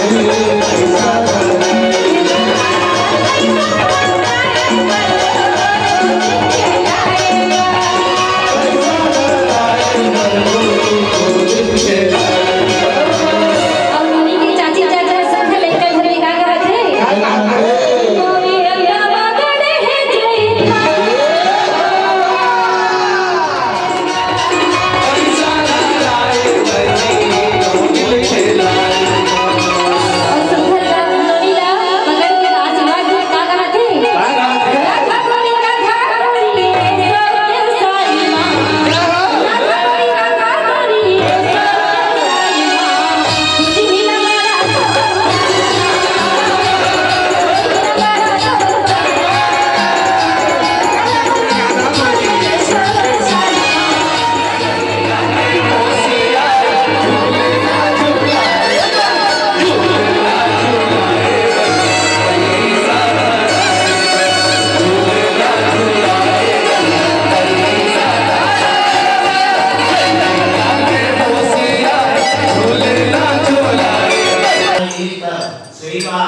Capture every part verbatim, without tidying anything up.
अउ नोनी के चाची चाचा सब लेकर घर में का कहत हे? अउ सुघर ला नोनी ला पकड़ के आशीर्वाद दे, का कहत हे? सेवा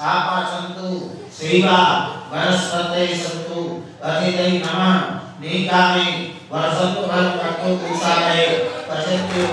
आपाचंतु सेवा वनस्पते संतु अतिथि नमः नीकामे वर्षंतु फलम कट्टु कुसामे पचंतु।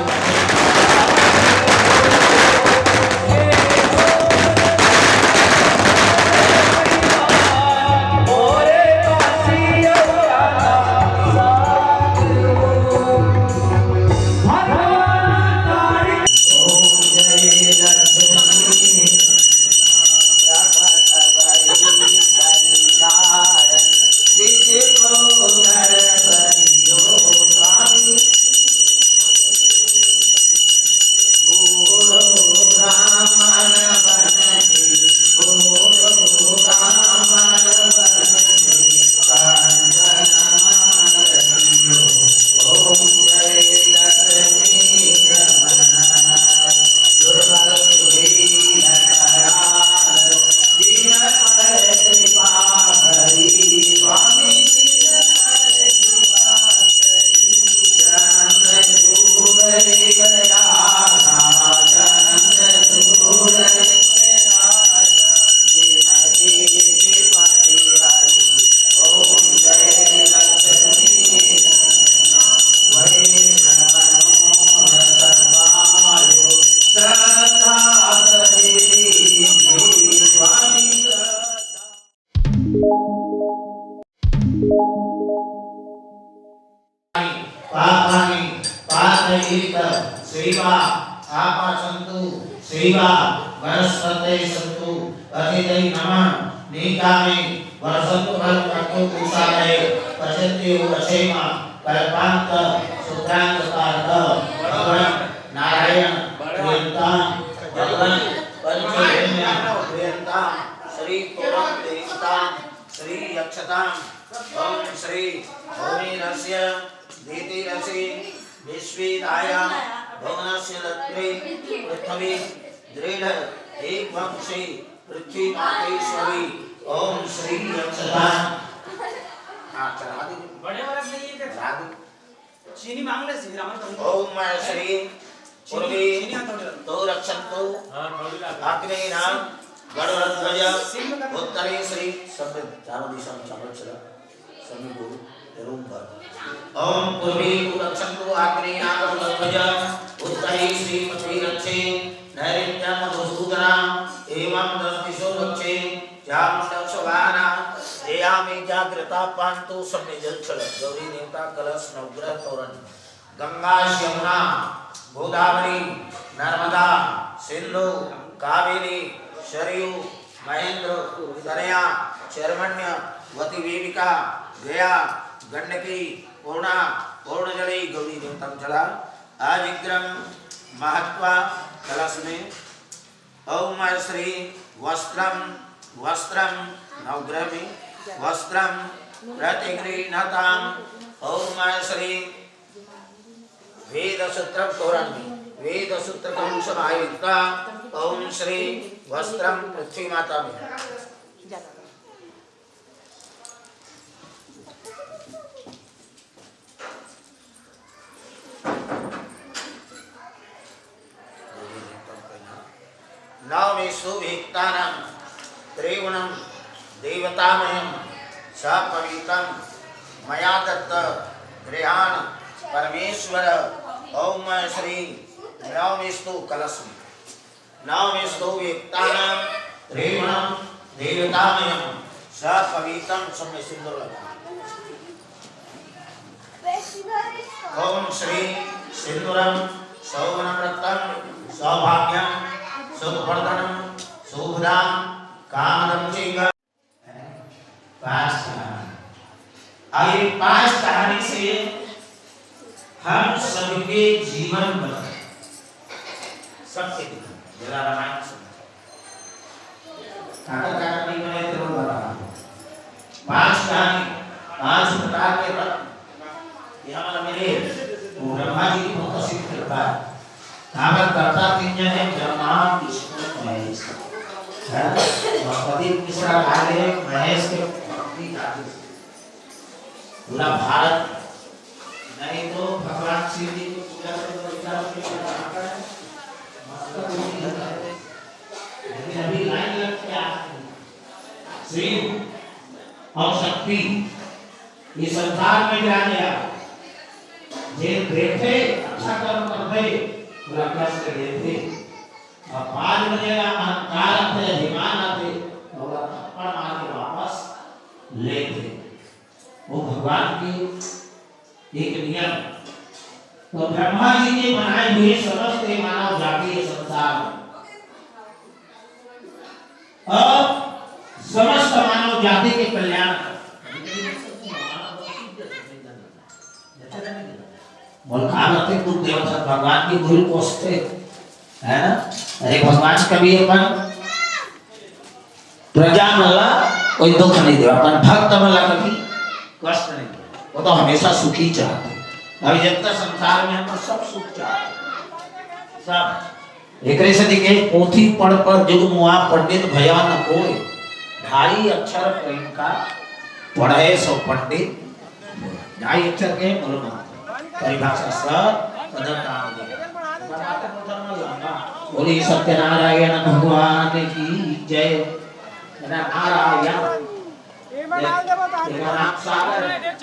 पापानि पातयेत सेवा आपाचंतु सेवा वनस्पते संतु अतिथि नमः नीकामे वर्षंतु फलम कट्टु कुसामे पचंतु अक्षेमा कल्पांत सूत्रांत पार्थ भगवान नारायण प्रियंताम भगवान पंचगम्य प्रियंताम श्री तोरण देवताम श्री यक्षताम ओम श्री भूमिरस्य दीतिरसि विश्वेदाय भुवनस्य धत्रे पृथ्वी दृढ़ एक वंशी पृथ्वी मातेश्वरी ओम श्री यक्षता। हाँ, चढ़ा दीजिए। बड़े वाला सही है क्या? चढ़ा दो। चीनी मांग ले, श्री राम चंद्र। ओम मैं श्री चीनी, पूर्वी चीनी हाथ में डालो। तो रक्षंतु हाँ, थोड़ी डालो। अग्निना गरुड़ध्वज सिंह का उत्तरे श्री सब चारों दिशा में चारों चला। सभी को जरूर बात। ओम पूर्वी तु रक्षंतु अग्निना गरुड़ध्वज उत्तरे श्रीमती रक्षे नैऋत्य मधुसूदना एवं दस दिशो रक्षे चामुंडम सवाहना जयामि जाग्रता पांतु सम्य जल छल गौरी देवता कलश नवग्रह तोरण गंगा यमुना गोदावरी नर्मदा सिंधु कावेरी सरयू महेंद्र तनया चर्मण्य वती वेदिका गया गंडकी पूर्णा पूर्णजली गौरी देवतम जला अजिग्रम महत्वा कलश में ओम श्री वस्त्रम वस्त्रम नवग्रह में वस्त्रम प्रतिगृह्णताम ओम श्री वेद सूत्र तोरण में वेद सूत्र कम समायुक्ता ओम श्री वस्त्रम पृथ्वी माता में नवमेस्तु भक्तानां त्रिगुणं देवतामयं सपवीतं मया दत्त गृहाण परमेश्वर। ओम श्री नवमेस्तु कलश में नवमेस्तु भक्तानां त्रिगुणं देवतामयं सपवीतं समय सिंदूर लगा। ओम श्री सिंदूरम सौवनम रत्नम सौभाग्यम सुखवर्धनम शुभदाम कामदम चिंग। पांच कहानी। अब ये पांच कहानी से हम सबके जीवन बदले। सबके जीवन, जरा रामायण सुनो। काकर काकर नहीं बनाए थे, वो बता दो। पांच कहानी, पांच प्रकार के रत्न, ये हमला मिले, वो ब्रह्मा जी की बहुत असीम कृपा है। काबर करता तीन जने, ब्रह्मा, विष्णु, महेश। है? और प्रदीप मिश्रा भाई ने महेश के भक्ति गाते थे। पूरा भारत, नहीं तो भगवान शिव जी की पूजा से तो विचार नहीं करता है। मतलब वो नहीं करता है। लेकिन अभी लाइन लग के आ रही है। शिव और शक्ति ये संसार में जाने आ, जे देखे अच्छा कर्म करते, पूरा कष्ट देते। अब बाद में जेला अहंकार आते, अभिमान आते, तो ओला थप्पड़ मार के वापस लेते। वो भगवान की एक नियम। तो ब्रह्मा जी के बनाए हुए समस्त मानव जाति ये संसार में, अब समस्त मानव जाति के कल्याण। बोल, का बात है, तुम देवता भगवान की भूल कोसते, है ना? अरे, भगवान कभी अपन प्रजा मन ला कोई दुख नहीं देवा, अपन भक्त मन ला कभी कष्ट नहीं देवा। वो तो हमेशा सुखी चाहते। अभी जितना संसार में हम सब सुख चाहते, सब। एकरे से देखे, पोथी पढ़ पढ़ जुग मुआ, पंडित भया न कोय, ढाई अक्षर प्रेम का पढ़े सो पंडित। ढाई अक्षर के बोलो ना, परिभाषा सर, कदर काम दे। बोली सत्यनारायण भगवान की जय। नारायण। एमा नाम देबो त एकर नाम सागर।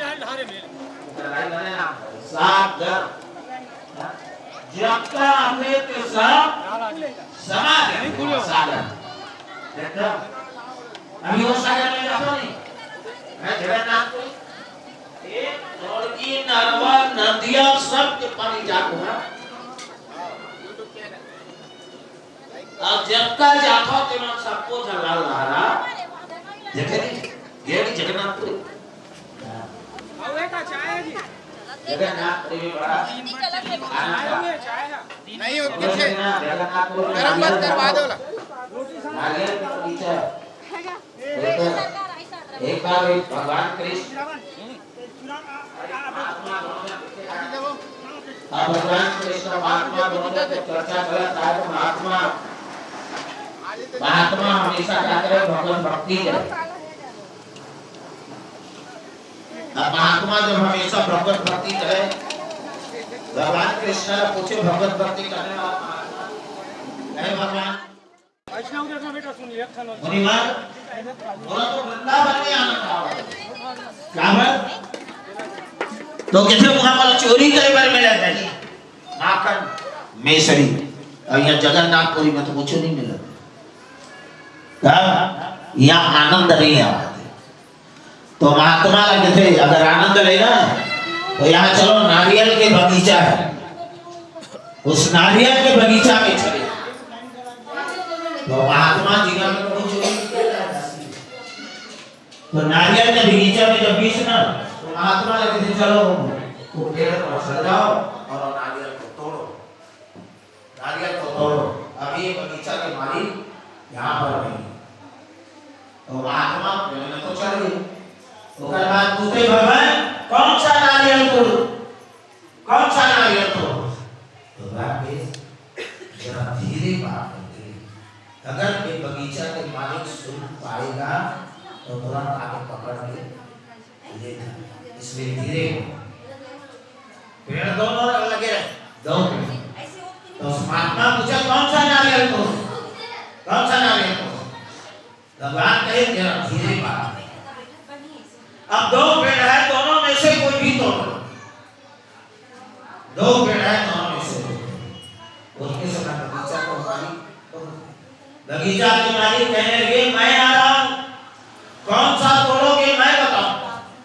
सागर। जब का हमने के सब समाज है, सागर। देखो, अभी वो सागर में जातो नहीं। मैं जगन्नाथ को एक छोड़ की नरवा नदिया सब के पानी जागो है। अब जब का जाथो ते मन सबको झगड़ा लहरा, देखे नहीं? गेड़ी जगन्नाथपुरी। जगन्नाथपुरी में बड़ा आनंद है। नहीं हो पीछे। जगन्नाथपुरी में गरम मत करवा दो ला। नारियल का बगीचा। एक बार, एक बार भगवान कृष्ण, अब भगवान कृष्ण महात्मा दोनों की चर्चा करत है, तो महात्मा, महात्मा हमेशा क्या करे? भगवत भक्ति करे। अब महात्मा जब हमेशा भगवत भक्ति करे, भगवान कृष्ण पूछे, भगवत भक्ति करने वाला महात्मा, "हे भगवान, वैष्णव देखना बेटा, सुन, एक ठन मुनिवर, बोला तो वृंदावन में आना था।" काबर? तो किथे वहां पर चोरी करे बर मिला था जी? माखन, मिश्री। और यहाँ जगन्नाथपुरी में तो कुछ नहीं मिला। तब यहाँ आनंद नहीं आता। तो महात्मा ला कथे, अगर आनंद लेना, तो यहाँ चलो, नारियल के बगीचा है, उस नारियल के बगीचा में चले। तो महात्मा जी का तो कुछ नहीं। तो नारियल के बगीचा में जब बीच ना, तो महात्मा ला कथे, चलो, वो पेड़ पर चढ़ जाओ और नारियल को तोड़ो। नारियल को तोड़ो। अब ये बगीचा के मालिक यहाँ पर नहीं। तो महात्मा पेड़ में तो चढ़ गए। ओकर बाद पूछे, "भगवान, कौन सा नारियल तोड़ूं? कौन सा नारियल तोड़ूं?" तो भगवान के जरा धीरे बात करते हैं। अगर ये बगीचा के मालिक सुन पाएगा, तो तुरंत आके पकड़ के ले जा। इसलिए धीरे हो। पेड़ दोनों लगे रहे, दो पेड़। तो उस महात्मा पूछा, "कौन सा नारियल तोड़ूं?" बगीचा के मालिक कहने लगे, "मैं आ रहा हूँ, कौन सा तोड़ोगे, मैं बताऊँ।" हाँ,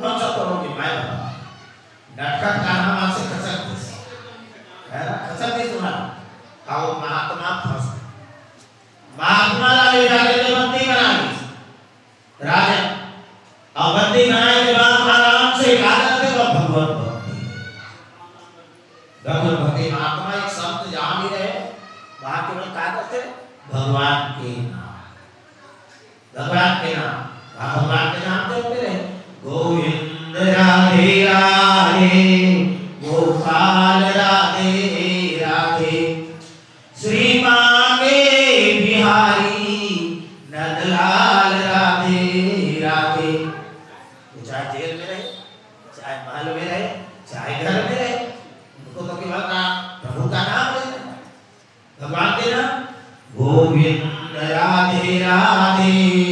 "कौन सा तोड़ोगे, मैं बताऊँ।" नटखट कान्हा वहाँ से खसक दिस, है ना, खसक दिस तुम्हारा। अब वो महात्मा फंस, महात्मा ला ले जाके बंदी बना दिस। राजा, अब बंदी बनाए के बाद आराम से का करथे, भगवत भक्ति। भगवत भक्ति, महात्मा एक संत जहाँ भी रहे, वहाँ के लोग का करथे? भगवान के नाम, भगवान के नाम, वहाँ भगवान के नाम करते रहे। गोविंद राधे राधे, गोपाल राधे राधे, श्री मांगे बिहारी नंदलाल राधे राधे। वो चाहे जेल में रहे, चाहे महल में रहे, चाहे घर में रहे, उनको तो केवल नाम, प्रभु का नाम लेना है, भगवान के नाम। गोविंद राधे राधे,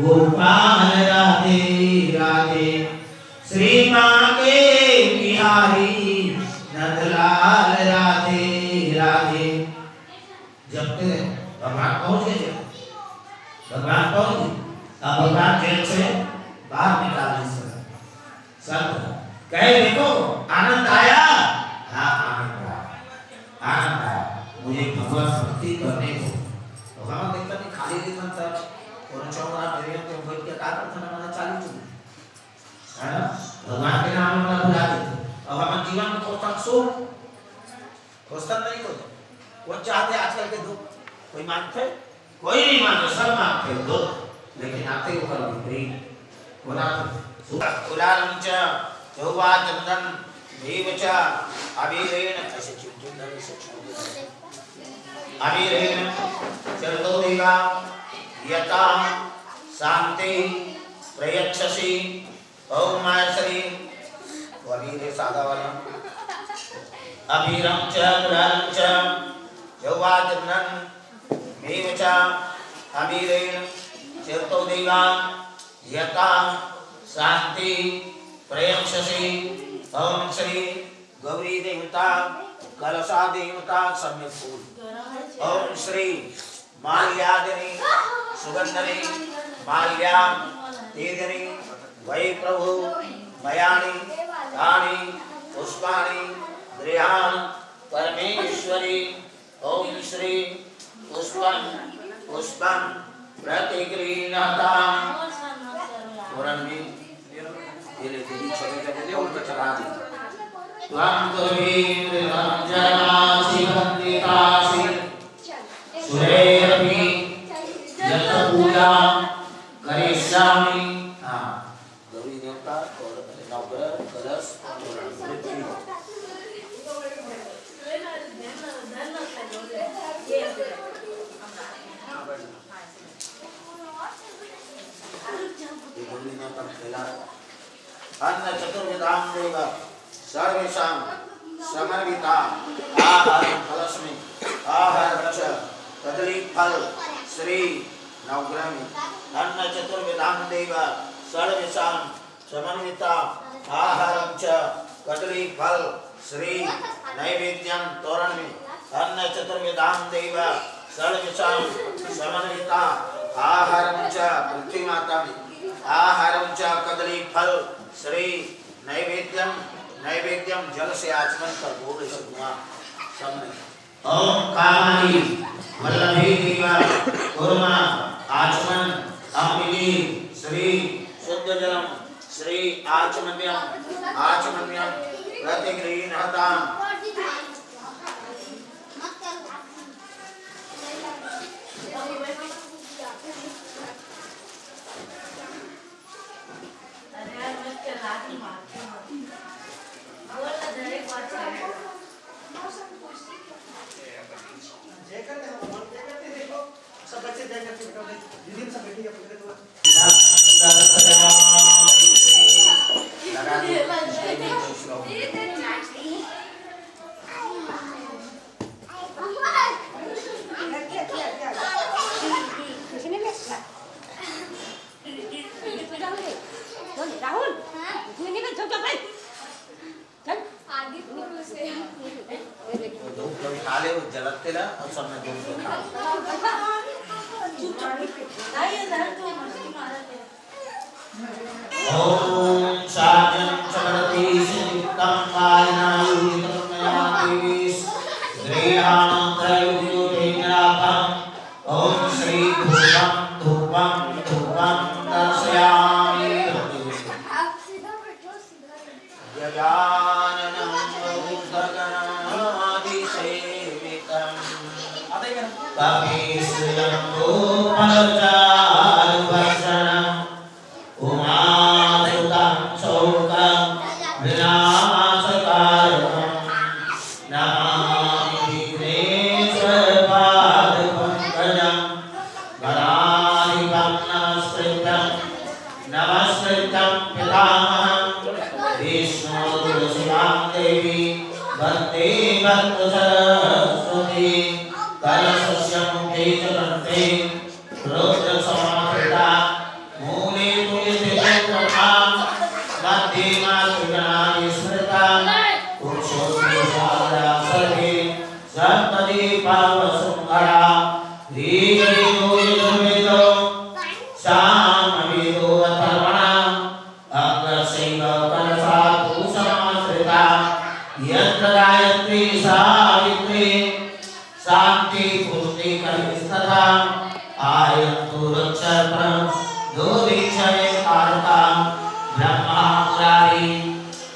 गोपाल राधे राधे, श्री मांगे बिहारी नंदलाल राधे राधे। जपते रहे, भगवान पहुंच गए। भगवान पहुंच गए। अब भगवान जेल से बाहर निकाल दिए सब। संत कहे, "देखो, आनंद आया?" "हाँ, आनंद आया, आनंद आया। मुझे भगवत भक्ति करने को।" तो हम देखते नहीं, खाली दिन में तब कोनो चौरा मेरे यहाँ तो बैठ के का करता ना, हमारा चालू चुन, है ना? भगवान के नाम में अपना भुला देते। अब हमारे जीवन में खोजता सुख, खोजता नहीं खोजता। वो चाहते आजकल के दुख, कोई मानते? कोई नहीं मानते, सब मानते दुख, लेकिन आते ऊपर विपरीत। बोला तो गुलालं च चौवा चंदन मेव च अबीरेण, ऐसे चिमटे डाल, ऐसे चिमटे डाल। अबीरेण चंदो देवा यथा शांति प्रयच्छसि। ओम माय श्री, वो अबीर है सादा वाला। अबीरं च गुलालं च चौवा चंदन मेव च अबीरेण चंदो देवा यथा शांति प्रयच्छसि। ओम श्री गौरी देवता, कलशा देवता, सम्यक फूल। ओम श्री माल्यादिनी सुगंधनी माल्या तेजनी वै प्रभु मयानि तानि पुष्पाणि गृहाण परमेश्वरी। ओम श्री पुष्पम पुष्पम प्रतिगृह्णाता। तोरण में ये ले दीदी, छोटे छोटे फूल को चढ़ा दी। त्वं दुर्वीकृतं जन्मासि वन्दितासि सुरैरपि यत्र पूजां करिष्यामि। हाँ, गौरी देवता और नवग्रह कलश और पृथ्वी। ये गौरी देवता को खिला। अन्न चतुर्विधां देव सर्वेषां समर्पिता। आहारं कलश में, आहारं च कदली फल श्री नवग्रह में। अन्न चतुर्विधां देव सर्वेषां समर्पिता। आहारं च कदली फल श्री नैवेद्यं तोरण में। अन्न चतुर्विधां देव सर्वेषां समर्पिता। आहारं च पृथ्वी माता में। आहारं च कदली फल श्री नैवेद्यम, नैवेद्यम जल से आचमन कर बोले सब धुआं सबने। ओम कामनी वल्लभी देवा कुर्मा आचमन अम्बिली श्री शुद्ध जलम श्री आचमन्यम आचमन्यम प्रतिगृह्णताम। ॐ सायं चमरतीसुयुक्तं वायनायुक्तं मया देवी गृहाण त्रयोदयोतेनाथम्। ॐ श्री धूपं धूपं धूपं दर्शयामि। गजाननं भूतगणाधीशेवितं कपीशजम्बूफलचारुभक्षणम्। उमासुतं शोकविनाशकारकम्। नमामि विघ्नेश्वरपादपङ्कजम्। गणाधिपं नमस्कृत्य नमस्कृत्यं पितामहं विष्णुं तुलसीं देवीं वन्दे भक्तसरस्वतीम्। कलशस्य मुखे च कण्ठे रुद्रसमाश्रिता। मूले तुलसीं ब्रह्मा मध्ये मातृगणानि स्मृता। उक्षोभ्यो सागरा सर्वे सप्तद्वीपा वसुन्धरा। ऋग्वेदो यजुर्वेदो सामवेदो अथर्वणा। अङ्गस्यैव कलशाः कुसुमाश्रिताः। यत्र गायत्री सावित्री शान्तिः पुष्टिः कलिस्तथा। अयं तु वृक्षः दुर्भिक्षनिकारकः। ब्रह्मा मुरारी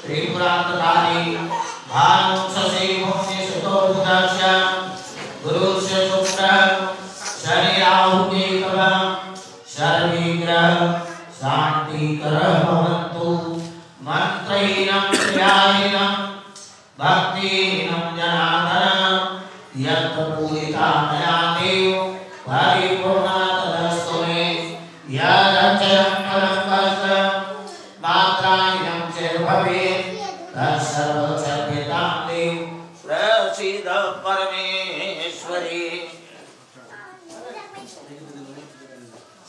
त्रिपुरान्तकारी। भानुः शशी भूमिसुतो बुधश्च। गुरुश्च शुक्रः शनि राहु केतवः। सर्वे ग्रहाः शान्तिकराः भवन्तु। मन्त्रहीनं क्रियाहीनं भक्तिहीनं जनार्दन। यत्पूजितं मया देव परिपूर्णं तदस्तु मे। यदक्षरं पदं पश्च मात्राहीनं च भवेत् तत्सर्वं क्षम्यतां देव प्रसीद परमेश्वरी।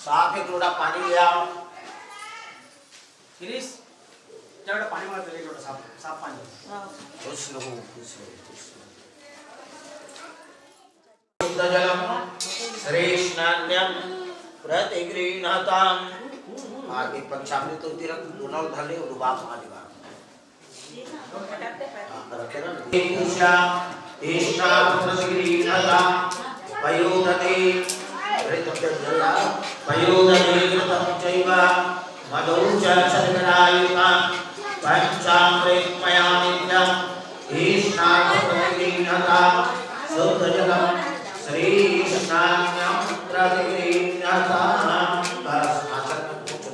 साफ एक लोटा पानी ले आओ। शिरीष, जा बेटा, पानी मांग, एक लोटा साफ, साफ पानी। खुश रहो, खुश रहो, खुश रहो। शुद्धजलं श्रीस्नानं प्रतिगृह्णाताम्। आगे पंचामृत तो तिरक दोनों धर ले, वो बाप मारेगा। पूजा इष्टाप्रतिगृह्णता पयोदधे घृतं च जला पयोदधे घृतं चैव मधु च शर्करायुक्तं पञ्चामृतं मया नित्यम्। इष्टाप्रतिगृह्णता शुद्धजलं श्रीस्नानं प्रतिगृह्णता। बस, आसन में पहुंचो।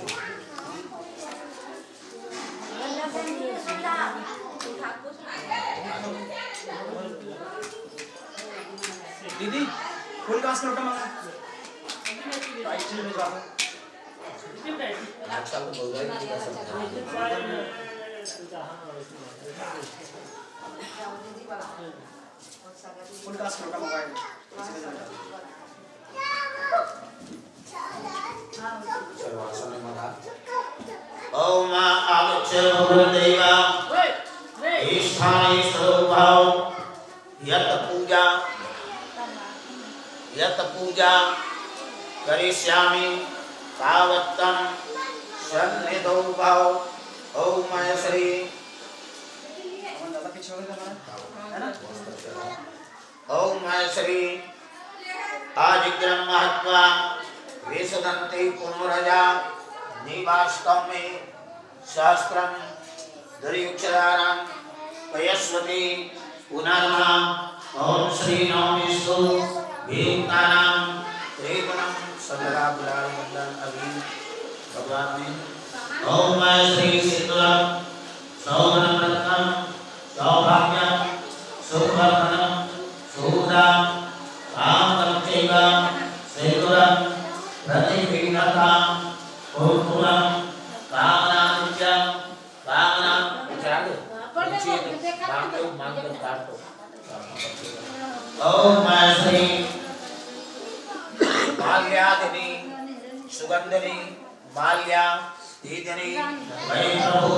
दीदी, फुल ग्लास का लोटा मंगा। फुल ग्लास का लोटा मंगाए। ॐ आगच्छ भगवन्देव स्थाने सदो भव। यत पूजा, यत पूजा करिष्यामि तावत्तं सन्निधौ भव। ॐ श्री ॐ श्री आदिग्रं महत्वा विशदन्ति पुनरजा निवास्तव में सहस्रं दुर्युक्षराणां पयस्वती पुनर्मा। ॐ श्री नवमेस्तु भीमतानां त्रिगुणं सदरा बुलारि मण्डन अभी भगवान में। ॐ श्री सिंदूरं सौवर्णरत्नं सौभाग्यं सुवर्धनं सुहृदां कामदं चैव सिंदूरं प्रतिगृह्णतां कुङ्कुमं कामनादित्यं कामनां विचार मांगो मांगो काटो। ॐ श्री माल्यादिनी सुगंधिनी माल्या दीदिनी। हे प्रभु,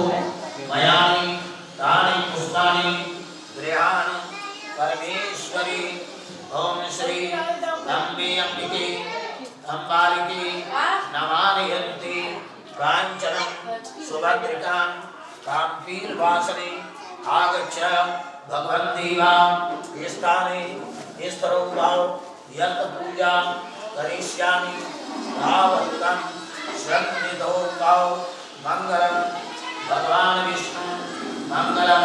मयानि तानि पुष्पाणि गृहाण परमेश्वरी। ॐ श्री अम्बे अम्बिके अम्बालिके नमानयन्ति काञ्चनं सुभद्रिकां काम्पीलवासने आगच्छ भगवन्तीव स्थाने स्थिरो भव। यत्र पूजा करिष्यामि तावत्तं सन्निधो भव। मङ्गलं भगवान विष्णु मङ्गलं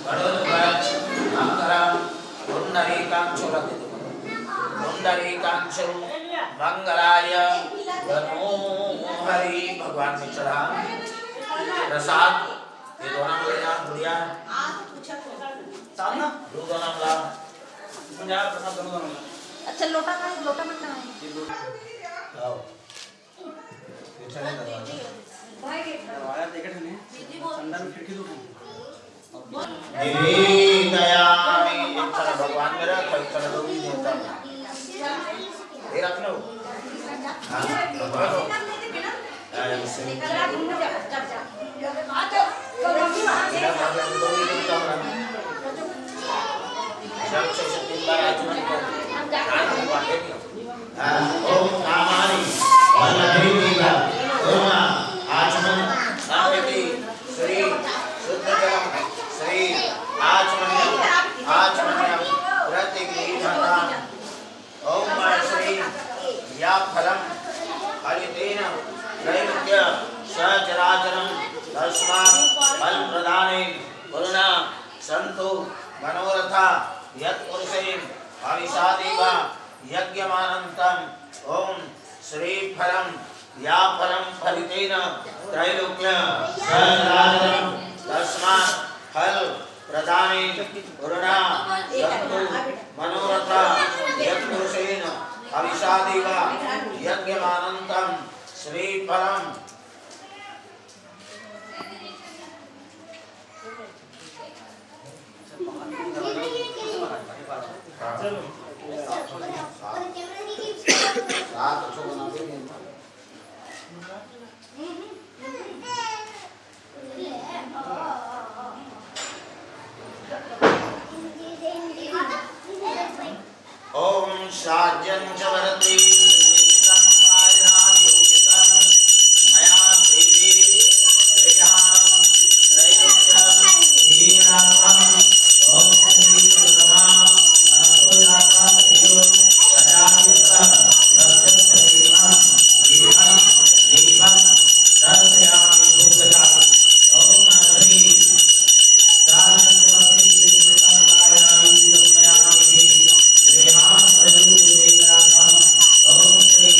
गरुडध्वज मङ्गलं पुण्डरीकाक्षो रक्तदीपक पुण्डरीकाक्षो मङ्गलाय नमो हरि। भगवान में चढ़ा प्रसाद ये दोनों लेना गुड़िया। सामना दो दोनों ला। अच्छा, लोटा कहाँ है? लोटा मत कहाँ है? आओ। निवेदयामि। इच्छा भगवान मेरा, इच्छा लोग ही देवता। ये रख लो। हाँ, भगवान। ॐ कामानि वल्लभेति वा ॐ आचमन नामेति श्री शुद्धजलं श्री आचमनीयं आचमनीयं प्रतिगृह्णाताम्। ॐ श्री याफलं फलितेन त्रैलोक्य सचराचरं तस्मात् फलप्रदाने पूर्णा सन्तु मनोरथा। यत्पुरुषेण हविषा देवा यज्ञमानन्तं ॐ श्रीफलं याफलं फलितेन त्रैलोक्य सचराचरं तस्मात् फल प्रदाने पूर्णा सन्तु मनोरथा। यत्पुरुषेण हविषा देवा यज्ञमानन्तं श्रीफलं। ॐ साज्यं च वरति निष्ठं वारिधानि योगितं मया सेवे देहानं त्रैलोक्यं धीराभं। ॐ श्री गुरुर्ब्रह्मा अनन्तोऽजातशत्रुः अजायत्र प्रत्यक्षदीपं दीपं दीपं दर्शयामि धूपदानि। ॐ श्री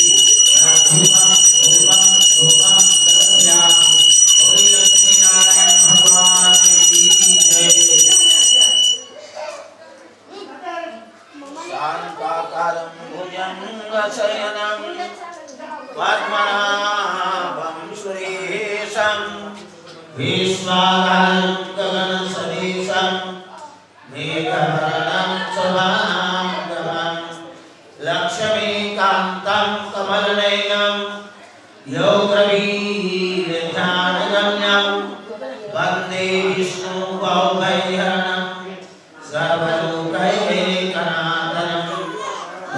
शान्ताकारं भुजङ्गशयनं पद्मनाभं सुरेशं विश्वाधारं गगनसदृशं मेघवर्णं शुभाङ्गं लक्ष्मीकान्तं कमलनयनं योगीन्द्रध्यानगम्यं वन्दे विष्णुं भवभयहरणं सर्वलोकैकनाथं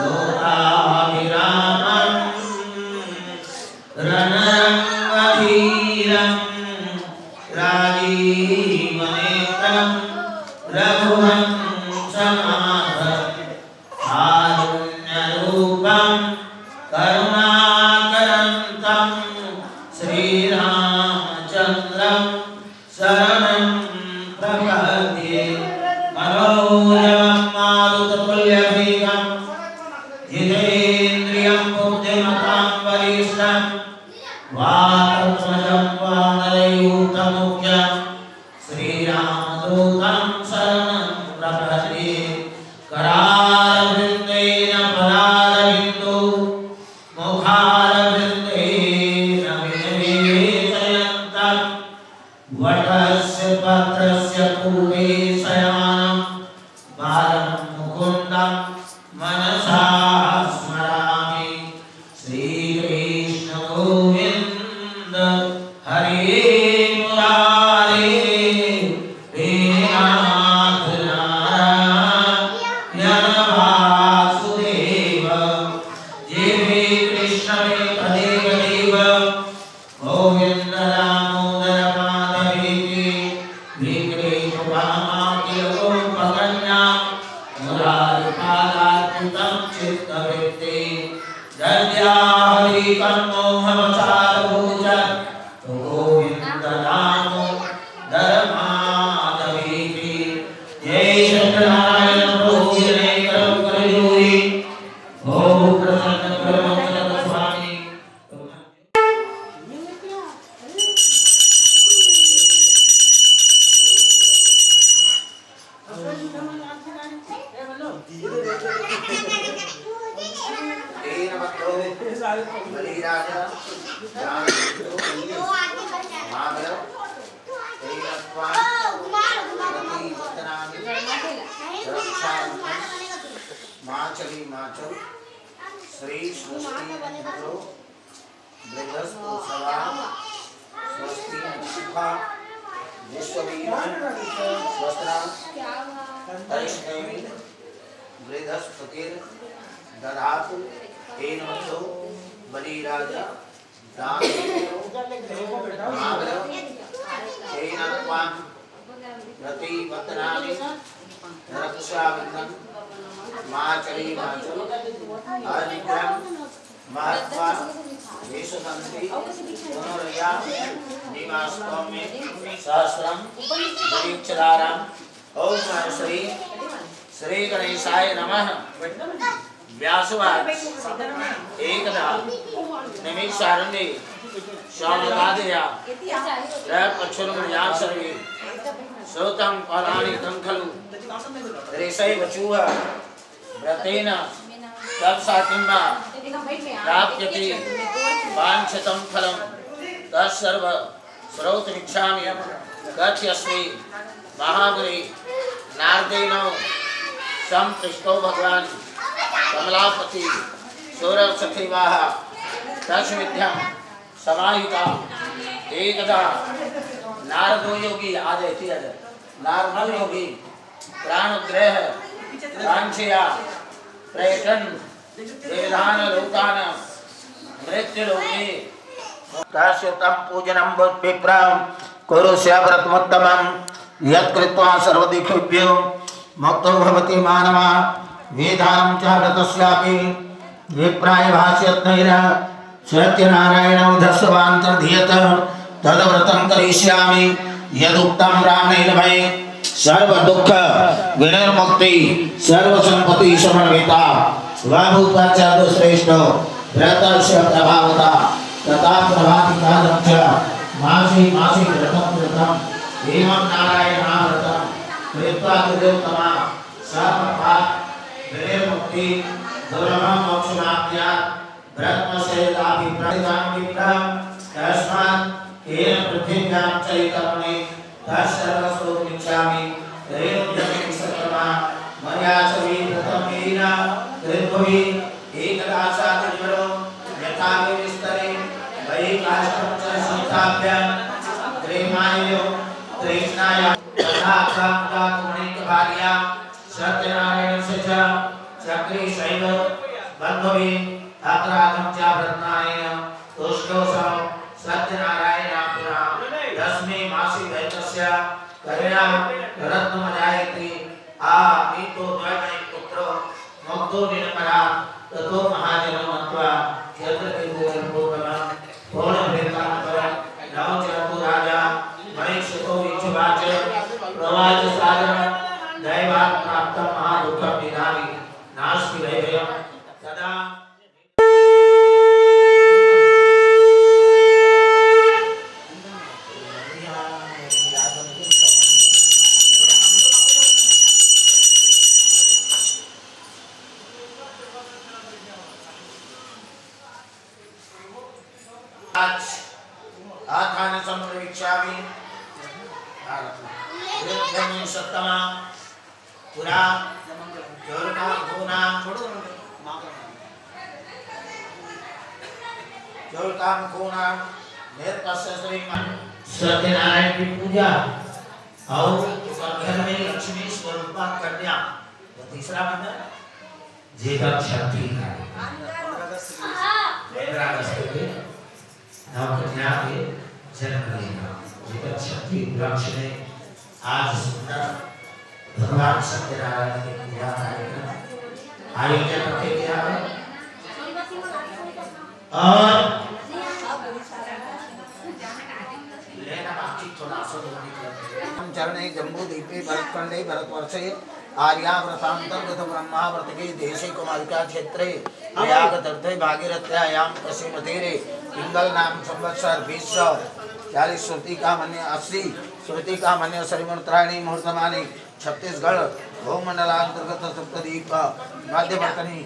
लोकाभिरामं रणरङ्गधीरं राजीवनेत्रं रघुवंशनाथं कारुण्यरूपं करुणाकरन्तं श्रीरामचन्द्रं शरणं प्रपद्ये। मनोजवं मारुततुल्यवेगं जितेन्द्रियं बुद्धिमतां वरिष्ठं वातात्मजं वानरयूथमुख्यं श्रीरामदूतं शरणं प्रपद्ये। करारविन्देन पदारविन्दौ मुखारविन्देन विनिवेशयन्तं वटस्य पत्रस्य पूरे शयानं बालं मुकुन्दं मनसा स्मरामि। श्रीकृष्ण गोविन्द हरे मुरारे हे नाथ नारायण वासुदेव। चित्तवृत्ति जन्याहरिकर्मोहवसादगोचर गोविंद नामो धर्मादवीति। जय सत्यनारायण प्रभु जी ने करम कर जोड़ी। ओम प्रसन्न परम स्वामी। तेन बद्धो बलिराज दानवेन्द्रो महाबलः। तेन त्वां रतिवत्नानि रक्षाबन्धन माचलि माचौ। श्री स्वस्ति इन्द्रो वृद्धस्तु सदा स्वस्ति न सुखा विश्ववीर स्वस्तिना तरिष्णेमि। बृहस्पतिर् दधातु तेन वसो बलिराज दानवेन्द्रो महाबलः। तेन त्वां रतिवत्नानि रक्षाबन्धन माचलि माचौ। अनिद्रं महत्वा विशसन्ति पुनर्या निमास्तौ मे सहस्रं दुरीक्षदारम्। ओम श्री श्री गणेशाय नमः। व्यासवाच एकदा नैमिषारण्ये शौनकादयः त्रयः पक्षिणो मुनयः सर्वे। श्रुतं पौराणिकं खलु ऋषयो वचः। व्रतेन तपसा किं वा प्राप्यते वाञ्छितं फलम्। तत्सर्वं श्रोतुमिच्छामि। कथ्यस्वे महामुने नारदेन सम्पृष्टो भगवान् कमलापति सुरसखीवाः तस्मिद्यं समाहिता। एकदा नारदो योगी, आज ऐसी है, नारदो योगी प्राणग्रह कांक्षया प्रयतन विविधान लोकान मृत्युलोके। तस्य तं पूजनं विप्र कुरुष्व व्रतमुत्तमम्। यत्कृत्वा सर्वदुःखेभ्यो मुक्तो भवति मानव। विधानं च व्रतस्यापि विप्राय भाषयत्नैर सत्यनारायणो धस्वान्तर्धीयत। तद्व्रतं करिष्यामि यदुक्तं रामेण मयि। सर्वदुःख विनिर्मुक्ति सर्वसम्पत्ति समन्विता। वह भूपा च दुश्रेष्ठो व्रतस्य प्रभावता। तथा प्रभाति कालं च मासि मासि व्रतं व्रतम्। एवं नारायणाव्रतं कृत्वा कुलोत्तमा। सर्वपाप विनिर्मुक्ति दुर्लभं मोक्षमाप्नुयात्। ब्रह्मशैलाभिप्राणितां विप्र तस्मात् तेन पृथिव्यां चरितमुने। तत्सर्वश्रोतुमिच्छामि रेणुजनकसत्तमा। मया च विव्रतं गिरिणा कृद्भुवि एकदा चातिर्वरो यथा विस्तरे वै काष्ठं च संस्थाप्य गृह्णायु तृष्णाया। तथा च मुदा त्वमनेकभार्या सत्यनारायणस्य च चक्रीषैव बन्धुभिः। अपराधं च व्रतनारेण तुष्टोऽसौ सत्यनारायण पुनः। दशमे मासि वै तस्य कन्या रत्नमजायते। आ नीतो द्वयमयि पुत्रो मुक्तो निरपराध। ततो महाजनो मत्वा यत्र विभूतिर्भूतवान् पूर्णभृतां परं नव चरतु राजा मयि सुतो इत्युवाच। प्रोवाच सादरं दैवात् प्राप्तं महादुःखं निधामि नास्ति वै भयम्। तदा अथानि सम्प्रविच्छामि। सत्तमा पुरा चोरकामखूनां चोरकामखूनां नृपस्य श्रीमन्। सत्यनारायण की पूजा और घर में लक्ष्मी स्वरूपा कन्या, तो तीसरा मंत्र जेकर छठी का पंद्रह अगस्त के नवकन्या के जन्म लेना, जेकर छठी वृक्ष में आज सुंदर भगवान सत्यनारायण के पूजा कार्यक्रम आयोजन रखे गया है। और चरणे जम्बूद्वीपे भरतखंडे भरतवर्षे आर्यावर्तांतर्गत ब्रह्मावर्त के देशे कुमारिका क्षेत्रे प्रयाग तीर्थे भागीरथ्यायां पश्चिम तीरे पिंगल नाम संवत्सर बीस सौ चालीस श्रुति का मन्य अस्सी श्रुति का मन्य श्रीमंतरायणी मुहूर्तमानी छत्तीसगढ़ भूमंडलांतर्गत सप्तद्वीप मध्यवर्तनी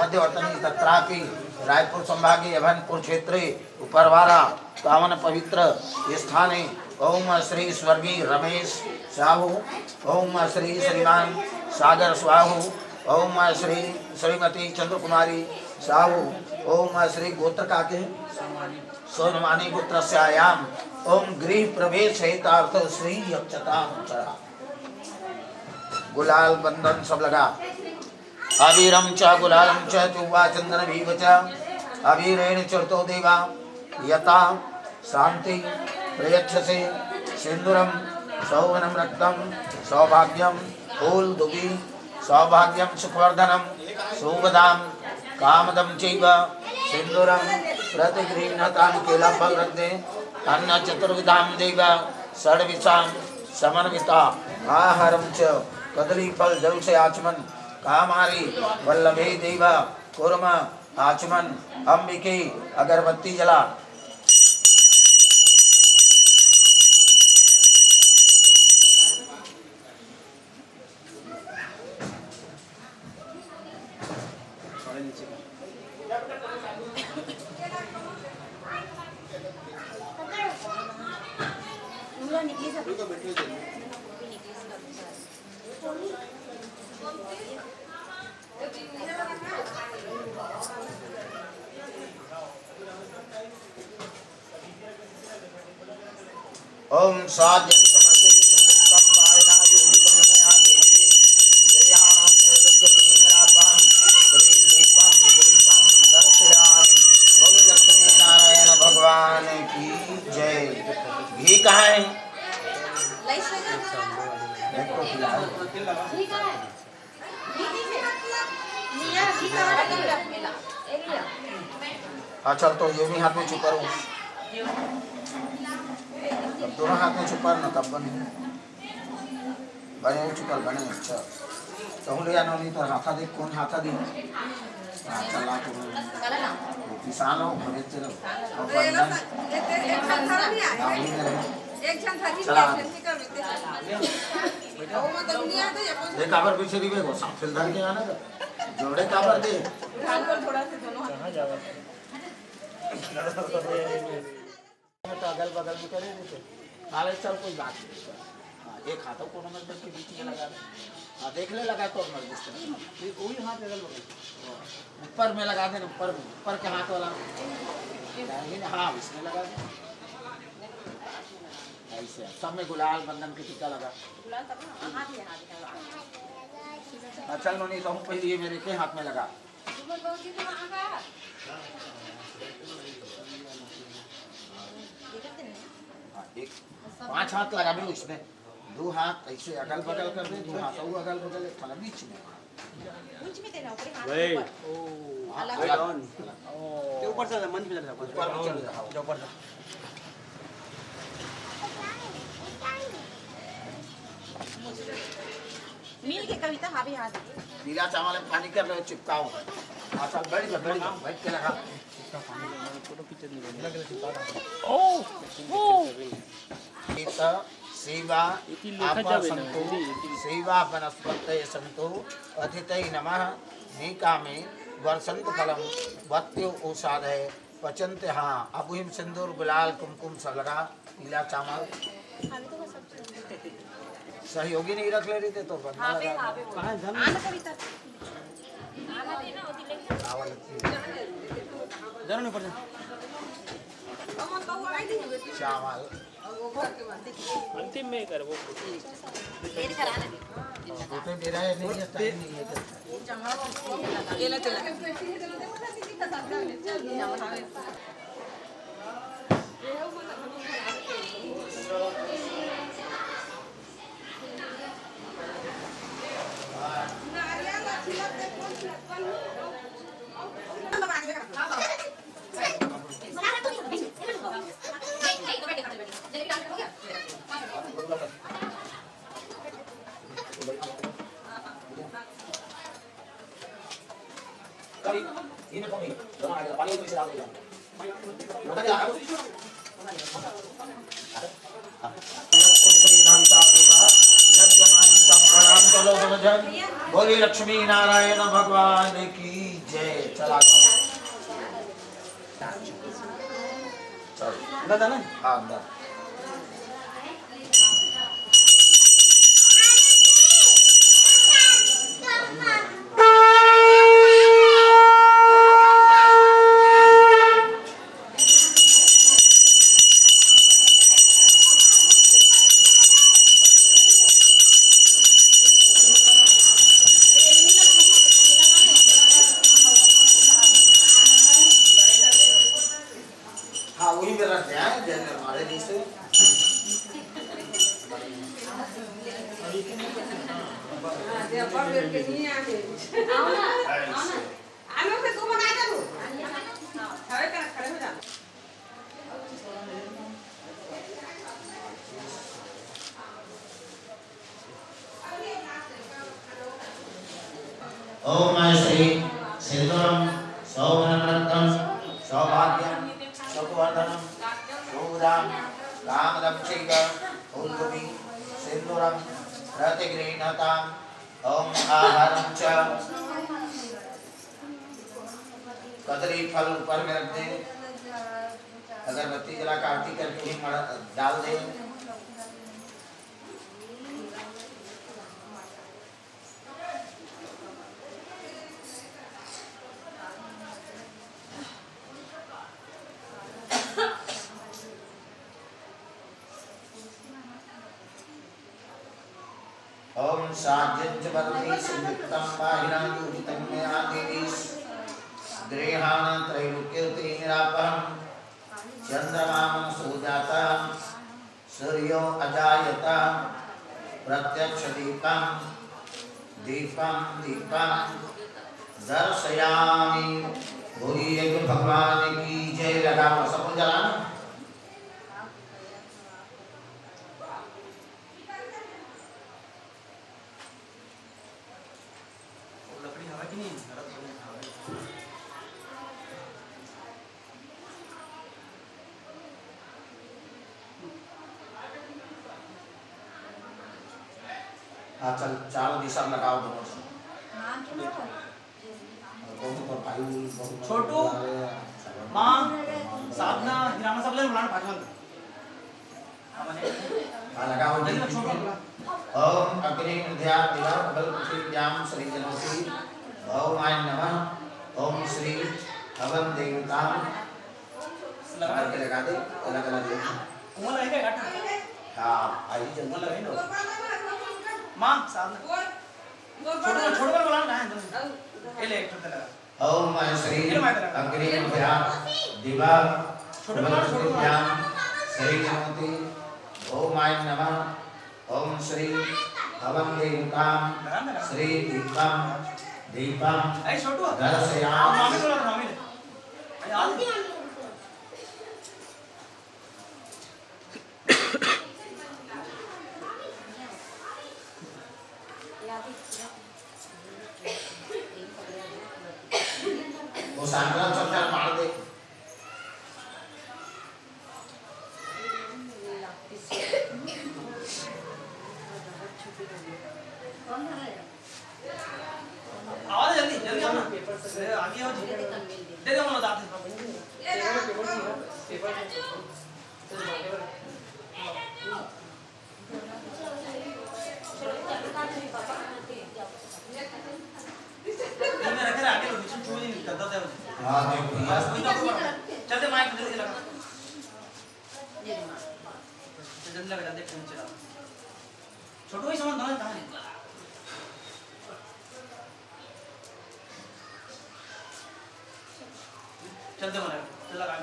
मध्यवर्तनी तत्रापि रायपुर संभागे अभनपुर क्षेत्रे उपरवारा पावन पवित्र स्थाने ओम श्री स्वर्गीय रमेश साहू, ओम श्री श्रीमान सागर साहू, ओम श्री श्रीमती चंद्रकुमारी साहू, ओम श्री गोत्र काके सोनवानी गोत्रस्यायाम ओम गृह प्रवेश हेतार्थ श्री यक्षता चढ़ा। गुलाल बंदन सब लगा। अबीरं च गुलालं च चूर्णं चन्दनमिव च। अबीरेण चर्तो देवा यथा शान्ति प्रयच्छसि। सिन्दूरं सौवनं रक्तं सौभाग्यं फूल दुबि सौभाग्यं सुखवर्धनं सुभदां कामदं चैव। सिन्दूरं प्रतिगृह्णातां कीलाभ्यग्रहणे। अन्न चतुर्विधां देवा षड्भिषां समन्विता। आहारं च कदलीफल जल से आचमन कामारी वल्लभे देवा कुर्म आचमन। अंबिके अगरबत्ती जला। ओम साध्यं समर्पये संयुक्तं वायनायुक्तं मया देवी गृहाण त्रैलोक्यपीमरापहं श्री दीपं दीपं दर्शयामि। बोलो लक्ष्मी नारायण भगवान की जय। घी कहाँ है? देखो घी है। हाँ, चल तो ये भी हाथ में छुपा रहूँ। तब दोनों हाथ में छुपा ना, तब बने। बने हो छुपा, बने, अच्छा। तो ले आना नहीं तो हाथा दे, कौन हाथा दे? हाँ, चला तो। वो किसान हो, भरे चलो। और बंधन। हाँ, वही करें। चला। देख, काबर पीछे नहीं बेगो, साफ फिल्टर के आना का। जोड़े काबर दे। कहाँ जावा? तो अगल बगल में करे देते। हाँ, चल, कोई बात नहीं। हाँ, एक हाथ को नंबर के बीच में लगा दे। हाँ, देख ले, लगा तो मर्जी से। ये वही हाथ अगल बगल। ऊपर में लगा दे ना, ऊपर में, ऊपर के हाथ वाला। नहीं, नहीं, हाँ, इसमें लगा दे। ऐसे, सब में गुलाल बंदन के टीका लगा। गुलाल तब ना, हाथ में, हाथ में। हाँ, चल, नोनी, तो हम पहले ये मेरे के हाथ में लगा। हाँ, एक, पांच हाथ लगा दे उसमें। दो हाथ ऐसे अगल बगल कर दे, दो हाथ वो अगल बगल, एक वाला बीच में। बीच में देना, ऊपर हाथ भाई। ऊपर। ओ, अलग। Right on। अलग। ओ। ते ऊपर से मंच में चले जाओ। ऊपर में चले जाओ। जो ऊपर से। मिल के कविता, हाँ भी हाथ। पीला चावल में पानी कर रहे हो, चिपकाओ। हाँ, चल, बैठ जा, बैठ जा, बैठ के लगा। ओ, ओ। सेवा आपा संतु, सेवा वनस्पतये संतु, अतिथये नमः, निकामे वर्षन्तु फलं, वत्यो ओषाधये पचन्ते। हाँ, अब वही में सिंदूर, गुलाल, कुमकुम सब लगा, पीला चावल। सहयोगी नहीं रख ले रही थे तो बदला हाँ बे, लगा। हाँ बे, बोलो। आना कविता। आना देना, वो दिले। चावल। जरा ऊपर जा। चावल। अंतिम में करबो। देर करा ना। छोटे बेरा है, नहीं है, टाइम नहीं है। ये ला चला। बोलिए लक्ष्मी नारायण भगवान की जय। चला जाओ। चलो। अंदर जाना है? हाँ, अंदर। हाँ, वही में रख दे, हाँ, जय जय हमारे जी से। हाँ, जय बाबा, मेरे के नहीं आते। आओ ना, आओ ना। आलू के तू बना दे तू। खड़े कर, खड़े हो जा। ओम ऐं श्री सिंदूरम सौवर्णरत्नम सौभाग्यम सुखवर्धनम सुविधाम कामदक्षिक उद्भवी सिंदूरम प्रतिगृह्णताम। ओम आहारम च कदली फल ऊपर में रख दे। अगरबत्ती जला के आरती करके वहीं मड़ा-, डाल दे। ओम साध्यं च वरदे संयुक्तं बाहिना योजितं मया देवी। गृहाण त्रैलोक्यवती निरापहं चंद्रमा मनसो जाता सूर्यो अजायत प्रत्यक्ष दीपं दीपं दीपं दर्शयामि। बोलिए तो भगवान की जय। लगाओ, सबको जलाना। वो लकड़ी हवा की नहीं, हरा थोड़ी हवा है। हाँ, चल, चारों दिशा में लगाओ दोनों से। बहुत और भाई, बहुत छोटू, माँ, साधना, हिराना सब ले बुलाना पाठक। हाँ, लगाओ। जल्दी छोटू बुला। ओम अग्नि विद्या दिवा बल पृथ्वी ज्ञान श्री जनोसी। ओम आय नमः। ओम श्री हवन देवता। लगा के लगा दे, अलग अलग दे। कोमल है क्या? हाँ, आई जल्दी। कोमल है ना? माँ, साधना। छोटू, छोटू को बुला ना, ये ले, एक ठो लगा। ओम ऐं श्री अग्निभ्या दिवा प्रज्वलितभ्यां श्री ज्योति। ओम ऐं नमः। ओम श्री हवन देवतां श्री दीपं दीपं दर्शयामि। वो सांकरा चक्कर मार दे। आओ ना जल्दी, जल्दी आओ ना। अरे, आगे आओ जी। दे दो, हम लोग जाते हैं। ये में रखे ना, आगे लो, पीछे छोड़ दीजिए, गद्दा दे। हाँ, देखो, बस, वही तो ऊपर। चल दे, माइक जल्दी लगा। जल्दी लगा, जल्दी फोन चला। छोटू भाई, सामान कहाँ है? चल दे, मारा, चल लगा।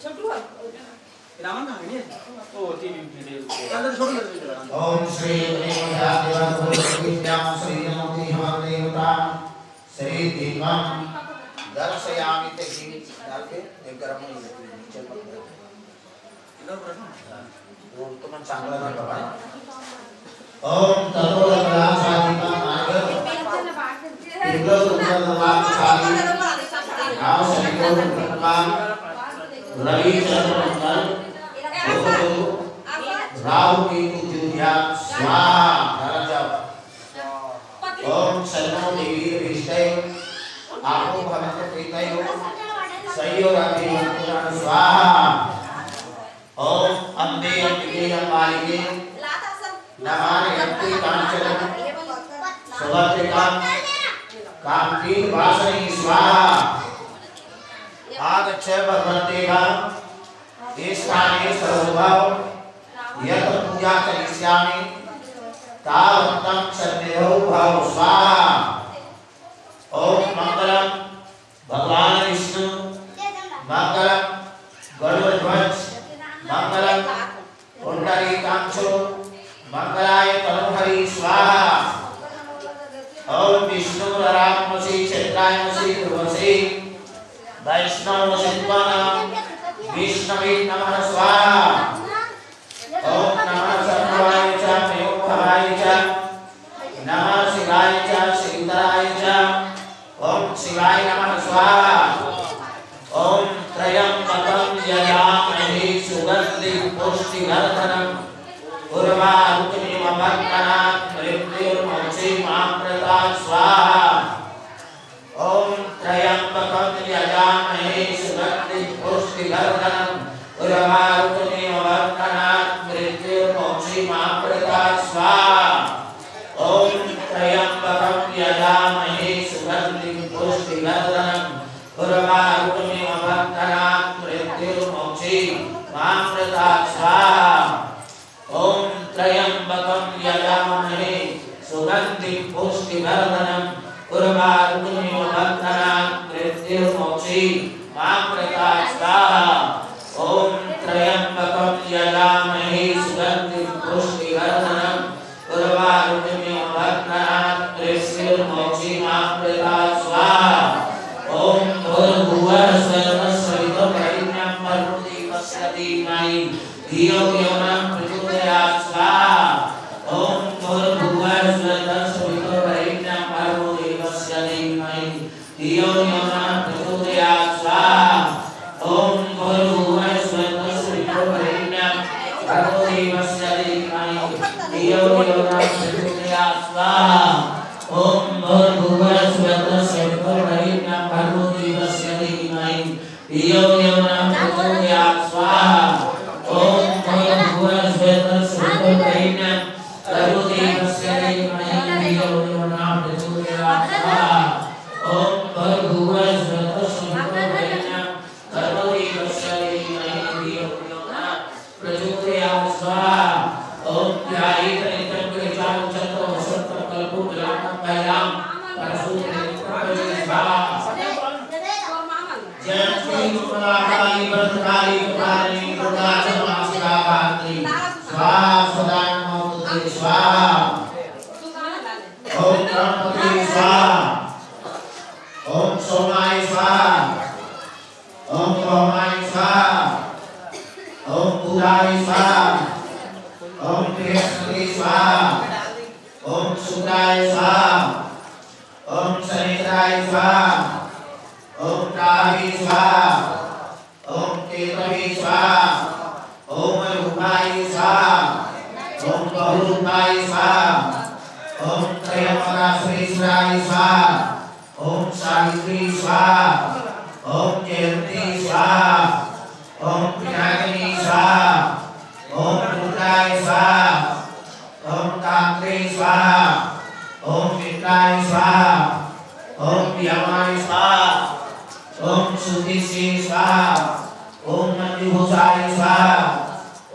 छोटू, ओम श्री अग्नि मध्यादेवता श्री नमो देवता श्री दीपम दर्शयामि ते घी डाल के एक गरम हो जाती है, नीचे मत रखो। वो तो मन चांगला नहीं बाबा। ओम ततो लंगड़ा साधिका नागर, पिंगल उत्पन्न वाम साधि, नाव सरितो उत्पन्न वाम, रवि चंद्र मंगल, भूत राहु केतु जूझा स्वाहा। ओम सन्नो देवी अभिष्टे, आपो भवन्तु प्रीतयो, सयोरभिवन्दन स्वाहा। ओम अम्बे अम्बिके अम्बालिके, नमामि रक्ते कांचन, सुभद्रिका कांति वासनी स्वाहा। आगच्छ भगवन्ते स्थाने सर्वभाव, यत पूजा करिष्यामि, तावन्तं सन्निधौ भव स्वाहा। ओम मंगलम भगवान विष्णु, मंगलम गरुड़ध्वज, मंगलम पुंडरीकाक्षो, मंगलाय तनोहरि स्वाहा। ओम विष्णु वरात्मसी क्षेत्रायमसी ध्रुवसी वैष्णव सिद्धान विष्णवे नमः स्वाहा। ओम नमः शंभवाय च मयोभवाय च नमः शिवाय च शिवतराय च। ओम शिवाय नमः स्वाहा। ओम त्र्यंबकम यजामहे सुगंधिं पुष्टिवर्धनम उर्वारुकमिव बंधनात् मृत्युर्मोक्षीमामृतात् स्वाहा। ओम त्र्यंबकम यजामहे सुगंधिं पुष्टिवर्धनम उर्वारुकमिव बंधनात् मृत्युर्मोक्षीमामृतात् स्वाहा। ओम त्र्यंबकम यजामहे सुगंधिं पुष्टिवर्धनम उर्वारुकमिव बंधनात् मृत्युर्मोक्षीमामृतात् स्वाहा। ओम त्र्यंबकम यजामहे सुगंधिं पुष्टिवर्धनम उर्वारुकमिव बंधनात् मृत्युर्मोक्षीमामृतात् स्वाहा। ओम त्र्यंबकम यजामहे सुगंधिं पुष्टिवर्धनम उर्वारुकमिव बंधनात् मृत्युर्मोक्षीमामृतात् स्वाहा। ओम भूर्भुवः स्वः तत्सवितुर्वरेण्यं भर्गो देवस्य धीमहि धियो यो नः प्रचोदयात् स्वाहा। ओम भूर्भुवः स्वः तत्सवितुर्वरेण्यं भर्गो देवस्य धीमहि धियो यो नः प्रचोदयात् स्वाहा। ओम भूर्भुवः स्वः तत्सवितुर्वरेण्यं भर्गो देवस्य धीमहि धियो यो नः प्रचोदयात् स्वाहा। ओम भूर्भुवः स्वः तत्सवितुर्वरेण्यं भर्गो देवस्य धीमहि धियो यो नः प्रचोदयात् स्वाहा। ओम भूर्भुवः स्वः तत्सवितुर्वरेण्यं भर्गो देवस्य धीमहि धियो यो नः प्रचोदयात् स्वाहा। ओम भूर्भुवः स्वः तत्सवितुर्वरेण्यं भर्गो देवस्य धीमहि धियो यो नः प्रचोदयात् स्वाहा। ओम ध्यायेत नित्यं गिरिजां चन्द्रवसन्तकल्पं जलानं भयां परशुं स्वाहा। जयंती सुफला काली भद्रकाली कपालिनी दुर्गा क्षमा शिवा धात्री स्वाहा सदा नमोस्तुते स्वाहा। ओम गणपति स्वाहा। ओम सोमाय स्वाहा। ओम गौमाय स्वाहा। ओम बुधाय स्वाहा। ओम बृहस्पति स्वाहा। ओम शुक्राय स्वाहा। ओम शनिचराय स्वाहा। ओम राहवे स्वाहा। ओम केतवे स्वाहा। ओम रूपाय स्वाहा। ओम बहुरूपाय स्वाहा। ओम त्र्यंबकेश्वराय स्वाहा। ओम सावित्री स्वाहा। ओम जयंती स्वाहा। ओम पिनाकिनी स्वाहा। ओम रुद्राय स्वाहा। ओम कात्रे स्वाहा। ओम मित्राय स्वाहा। ओम यमाय स्वाहा। ओम सुदिशे स्वाहा। ओम मंजुभुजाय स्वाहा।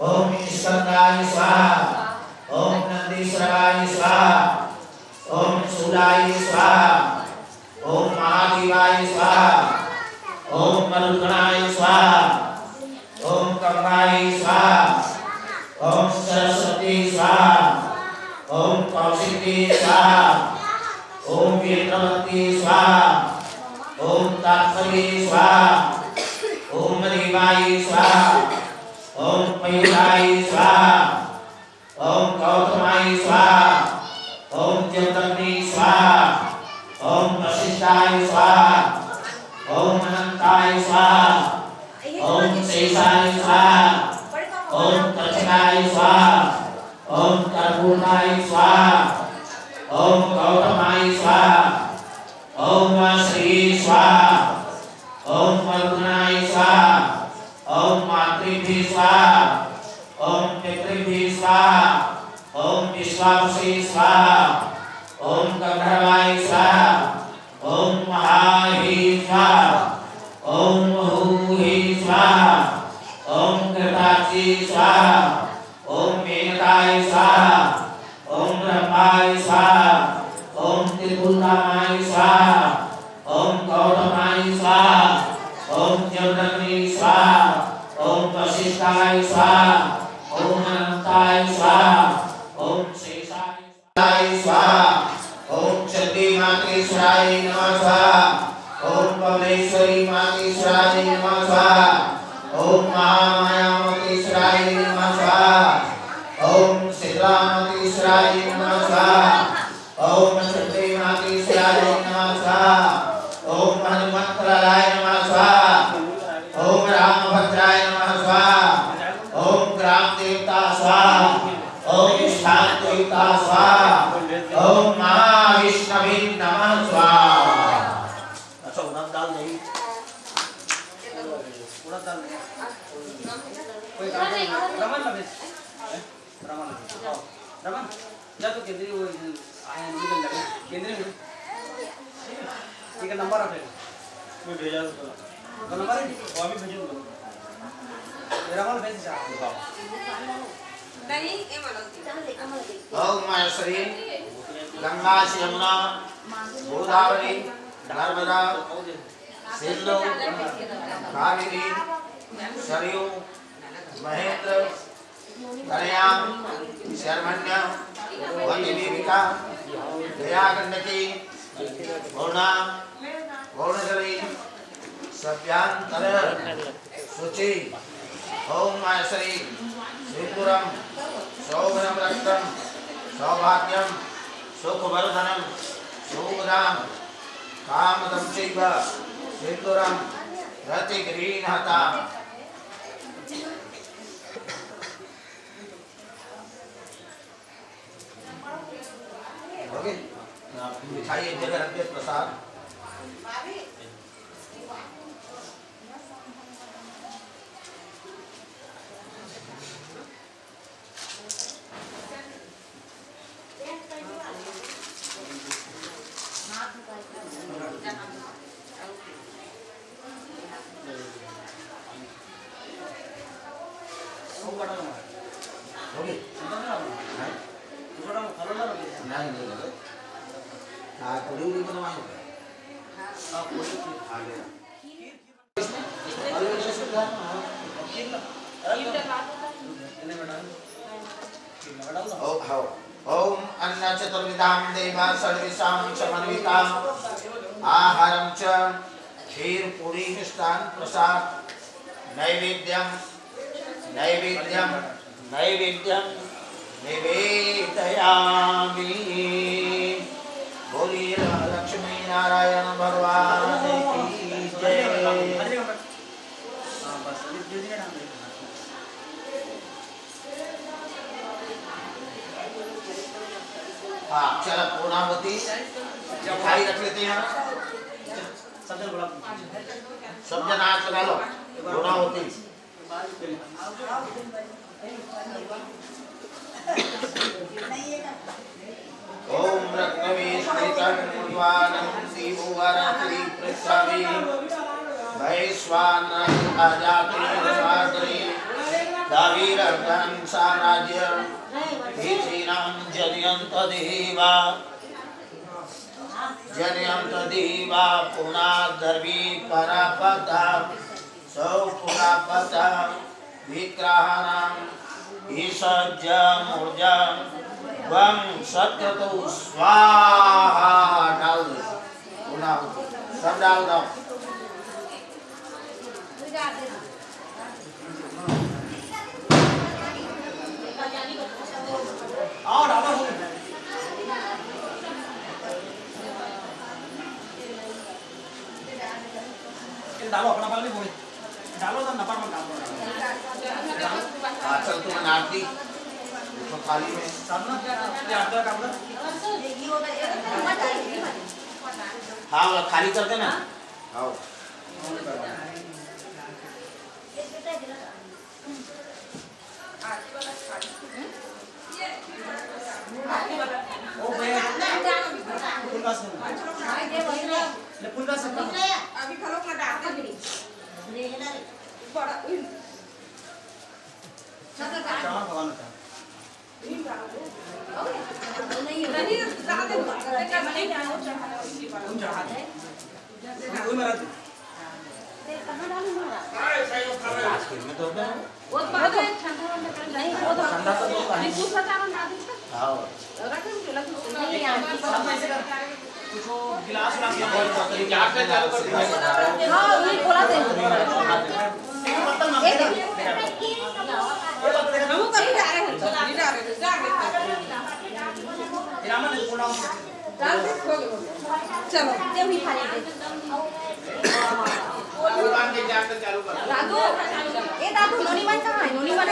ओम स्कंदाय स्वाहा। ओम नंदीश्वराय स्वाहा। ओम शूलाय स्वाहा। ओम महादेवाय स्वाहा। ओम मरुद्गणाय स्वाहा। ओम कंबा स्वाहा। ओम सरस्वती स्वाहा। ओम कौशिकी स्वाहा। ओम वेत्रवती स्वाहा। ओम तात्सवी स्वाहा। ओम रीवाई स्वाहा। ओम पयुराई स्वाहा। ओम गौतमाय स्वाहा। ओम जमदग्नि स्वाहा। ओम वशिष्ठाय स्वाहा। ओम अनंताय स्वाहा। ओम शेषाय स्वाहा। ओम तक्षकाय स्वाहा। ओम कर्पूराय स्वाहा। ओम गौतमाय स्वाहा। ओम श्री स्वाहा। ओम मरुगणाय स्वाहा। ओम मातृभि स्वाहा। ओम पितृभि स्वाहा। ओम विश्वावसि स्वाहा। ओम गंधर्वाय स्वाहा। ओम महाहि स्वाहा। ओम हूहि स्वाहा। ओम कृताचि स्वाहा। ओम मेनकाय स्वाहा। ओम ब्रह्माय स्वाहा। ओम त्रिभुवनाय स्वाहा। ओम गौतमाय स्वाहा। ओम जमदग्नि स्वाहा। ओम वशिष्ठाय स्वाहा। ओम अनंताय स्वाहा। ओम शेषाय स्वाहा। ओम चंडी मातेश्वराय नमः स्वाहा। ओम कमलेश्वरी मातेश्वराय नमः स्वाहा। ओम महामाया मातेश्वराय नमः स्वाहा। ओम शीतला मातेश्वराय नमः स्वाहा। ओम चंडी मातेश्वराय नमः स्वाहा। ओम हनुमंतलालाय नमः स्वाहा। ओम रामभद्राय नमः स्वाहा। ओम ग्राम देवता स्वाहा। ओम स्थान देवता स्वाहा। ओम महाविष्णवे नमः स्वाहा। अच्छा, उड़द दाल नहीं। उड़द दाल नहीं। कोई काम नहीं। रमन ना भेज। रमन ना भेज। रमन, जा तो केंद्रीय वो आया नहीं, केंद्रीय में। ठीक है, नंबर आप ले लो। मैं भेजा तो। वो नंबर है? वो अभी भेजूंगा। मेरा कौन भेज जा? नहीं, ये वाला। ओम श्री गंगा यमुना गोदावरी नर्मदा सिंधु कावेरी सरयू महेंद्र कल्याण शर्मण्य वती देविका दया गंडकी पूर्णा पूर्णजली सभ्यांतर शुचि। ओम ऐसरी सिंदूरम शोभनम रक्तम सौभाग्यम सुखवर्धनम सुखदाम कामदम चैव सिंदूरम प्रतिगृह्णाता। हो गए? मिठाई एक जगह रख दे, प्रसाद। हो गए? नहीं? नहीं, नहीं लगे। हाँ, पूरी उड़ी बनवाए हो। हाँ, पूरी खा लिया। ओ, हौ। ओम अन्न चतुर्विधां देवा षड्विषां समन्विता। आहारं च खीर पूरी मिष्टान प्रसाद नैवेद्यं नैवेद्यं नैवेद्यं निवेदयामि। बोलिए लक्ष्मी नारायण भगवान की जय। हाँ, चलो, पूर्णाहुति मिठाई रख लेते हैं। सब जना हाथ लगा लो। पूर्णाहुति। ओम रत्नमीश्वरितं उद्वानं दीपोवरत्रिपृच्छाभि वैश्वानरं अजाति सागरे दावीरर्थं साम्राज्य वीथीनां जनयन्त देवा जनयन्त देवा पुनादर्वी परापता सौ पुनापता विग्रहाणां विसर्जन ऊर्जं वं सत्यतो स्वाहा। डाल दो। पुनः सब डाल दो। आओ, डालो। डालो, अपना पाल में बोले। डालो तो नपर मत डालो। हाँ, चल, तू बना दी। वो तो थाली में। सामना क्या, क्या आता है काम? हाँ, वो खाली कर देना। आओ। ओ भैया, फूल का सुन। ले, फूल का सुन। अभी खलो का डाल दे। बड़ा, चावल खवाना था। चलो, ये भी खा लेते। दादू, ए दादू, नोनी मन कहाँ है? नोनी मन।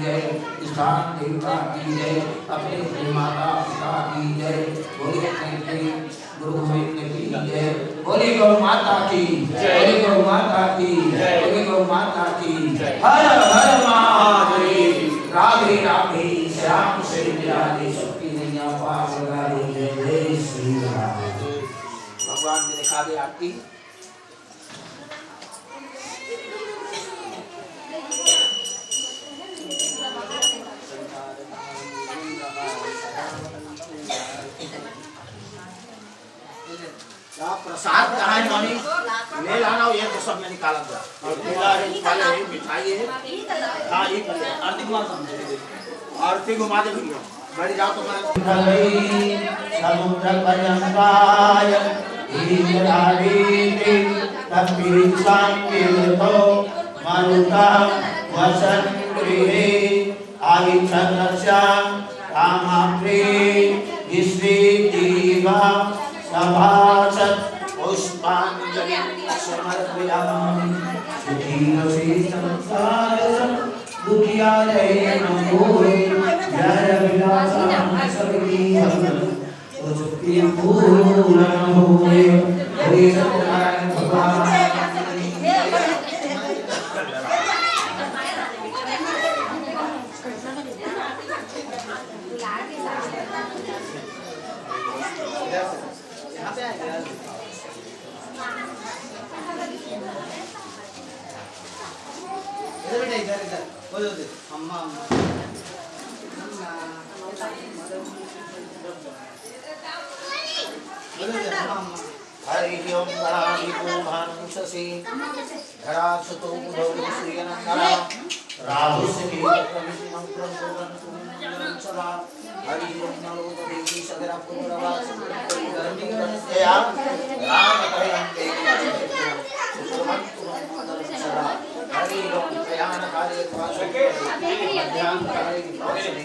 जय, स्थान देवता की जय, अपने अपने माता पिता की जय, बोलिए अपने अपने गुरु गोविंद की जय, बोलिए गौ माता की जय, बोलिए गौ माता की जय, बोलिए गौ माता की जय। हर हर महादेव, राधे राधे, श्याम से प्यारे, सबकी नैया पार लगा दे। जय जय श्री राम। भगवान ने दिखा दे आरती। क्या प्रसाद कहाँ है, स्वामी? ले लाना हो, ये तो सब में निकाला था। और पीला है, फल है, मिठाई है। हाँ, ये कर ले। आरती घुमा दे। आरती घुमा दे भैया। बैठ जाओ तो मैं। समुद्रपर्यन्ताय दीर्घधारीति तत्पुरुषां विवृतो मरुता वसन् गृहे। आयुष्यदस्यां कामाप्रे विश्रीतीव सभासत्। पुष्पाञ्जलिं समर्पयामि। सुखी रसे संसार दुखिया रहे न कोई, जय विलास हम सबकी भगत, तो सबकी पूर्ण होए। बोलिए सत्यनारायण भगवान। इधर बेटा, इधर, इधर। बोलो दे। अम्मा, अम्मा। बोलो दे, अम्मा, अम्मा। हरि ओम। गणाधिपो भानुं शशि धरासुतो बुधौ सूर्यनन्दनः। राहुस्स केतुः प्रभृति मंगलं कुर्वन्तु मंगलं सदा। हरि ओम नमो देवी सगरा पूर्णवास। जया राम भयं देवी सुमंतु मंगलं सदा। हरि ओम प्रयाण काले त्वासु मध्यान काले विपासने।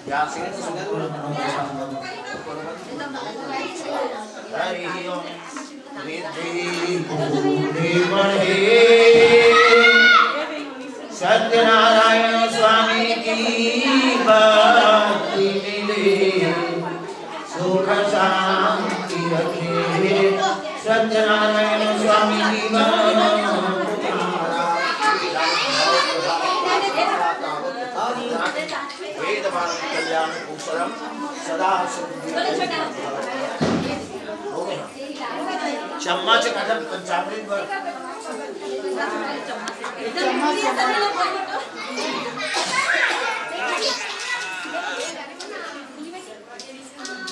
व्यासेन सुगुण मनोसंगम कुर्वन्तु मंगलं सदा। हरि ओम। रिद्धि बूढ़े बढ़े। सत्यनारायण स्वामी की भक्ति मिले, सुख शांति रखे। सत्यनारायण स्वामी की भक्ति। वेद वाणी कल्याण कुशलम सदा सुखी। हो गया। चम्मच का जब पंचामृत बर-,